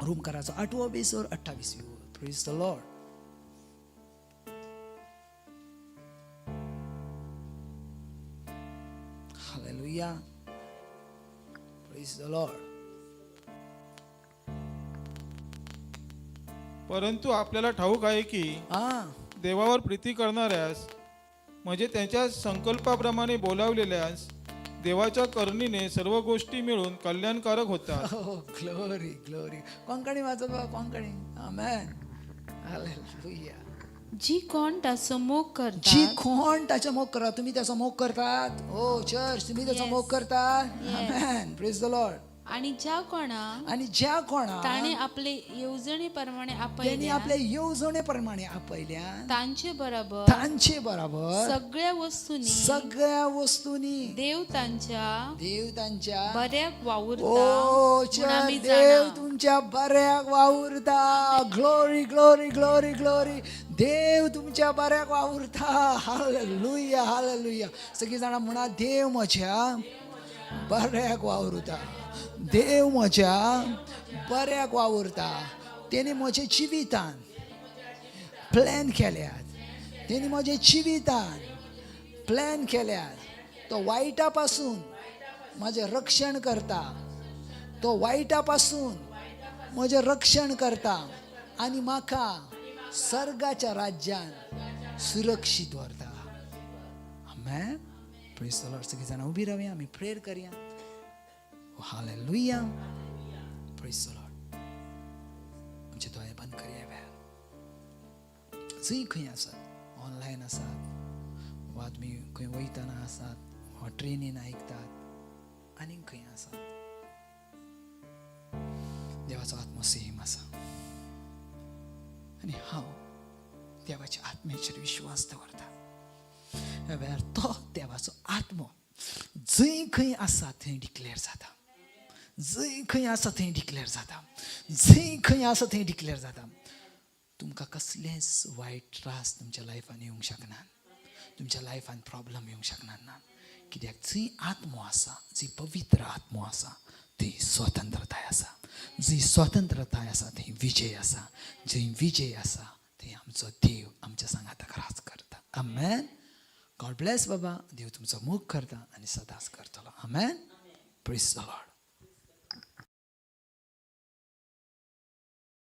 रोमकराचो 8वो बेसोर 28वी. Praise the Lord. Hallelujah. Praise the Lord. परंतु आपल्याला ठाऊक आहे की देवावर प्रीती करणाऱ्यास, म्हणजे त्यांच्या संकल्पाप्रमाणे बोलावलेल्यास, देवाच्या करणीने सर्व गोष्टी मिळून कल्याणकारक होतात. Oh, glory, glory. कोंकणी वाचत बाबा, कोंकणी. आमेन. हालेलुया. जी कोण ताचो मोग जी करतात कोण ताचो मोग करतात. तुम्ही त्याचो मोग करतात? ओ चर्च, तुम्ही त्याचो Yes. मोग करतात? आमेन. Praise the Lord. आणि ज्या कोणा आणि ज्या कोणा ताणे आपले येवजणे प्रमाणे त्यांनी आपयल्या आपल्या येवजणे प्रमाणे आपयल्या तांचे बरोबर तांचे बरोबर सगळ्या वस्तूंनी सगळ्या वस्तूंनी देव तांच्या देव तांच्या बऱ्याक वावुरता ओ म्हूण आमी चर्च, देव जाणा. तुमच्या बऱ्याक वावुरता. Glory, glory, glory, glory. देव तुमच्या बऱ्याक वावुरता. Hallelujah, hallelujah. सगळीं जाणां म्हणा, देव म्हज्या बऱ्याक वावुरता. देव म्हज्या बऱ्याक वावुरता. तेणी म्हज्या जिवितान प्लॅन केल्यात. तेणी म्हज्या जिवितान प्लॅन केल्यात. तो वायटा पासून म्हजें रक्षण करता. तो वायटा पासून म्हजें रक्षण करता आनी म्हाका सर्गाच्या राज्यान सुरक्षीत व्हरता. आमेन. Praise the Lord. सगळीं जाणां उबी रावया, आमी प्रेयर करया. हालेलुया. Praise the Lord. आमचे दोळे बंद करया. वेळार जंय खंय आसात, ऑनलायन आसात वा तुमी खंय वयतना आसात वा ट्रेनीन आयकतात, आनीक खंय आसात, देवाचो आत्मो सेम आसा आनी हांव देवाच्या आत्म्याचेर विश्वास दवरता. ह्या वेळार तो देवाचो आत्मो जंय खंय आसा थंय डिक्लेर जाता. जंय खंय आसा थंय डिक्लेर जाता. जंय खंय आसा थंय डिक्लेर जाता. तुमकां कसलेच वायट त्रास तुमच्या लायफान येवंक शकना. तुमच्या लायफान प्रॉब्लम येवंक शकना ना. कित्याक जंय आत्मो आसा, जंय पवित्र आत्मो आसा, थंय स्वतंत्रताय आसा. जंय स्वतंत्रताय आसा थंय विजय आसा. जंय विजय आसा थंय आमचो देव आमच्या सांगाताक राज करता. आमेन. गॉड ब्लेस बाबा. देव तुमचो मोग करता आनी सदांच करतलो. आमेन. Praise the Lord.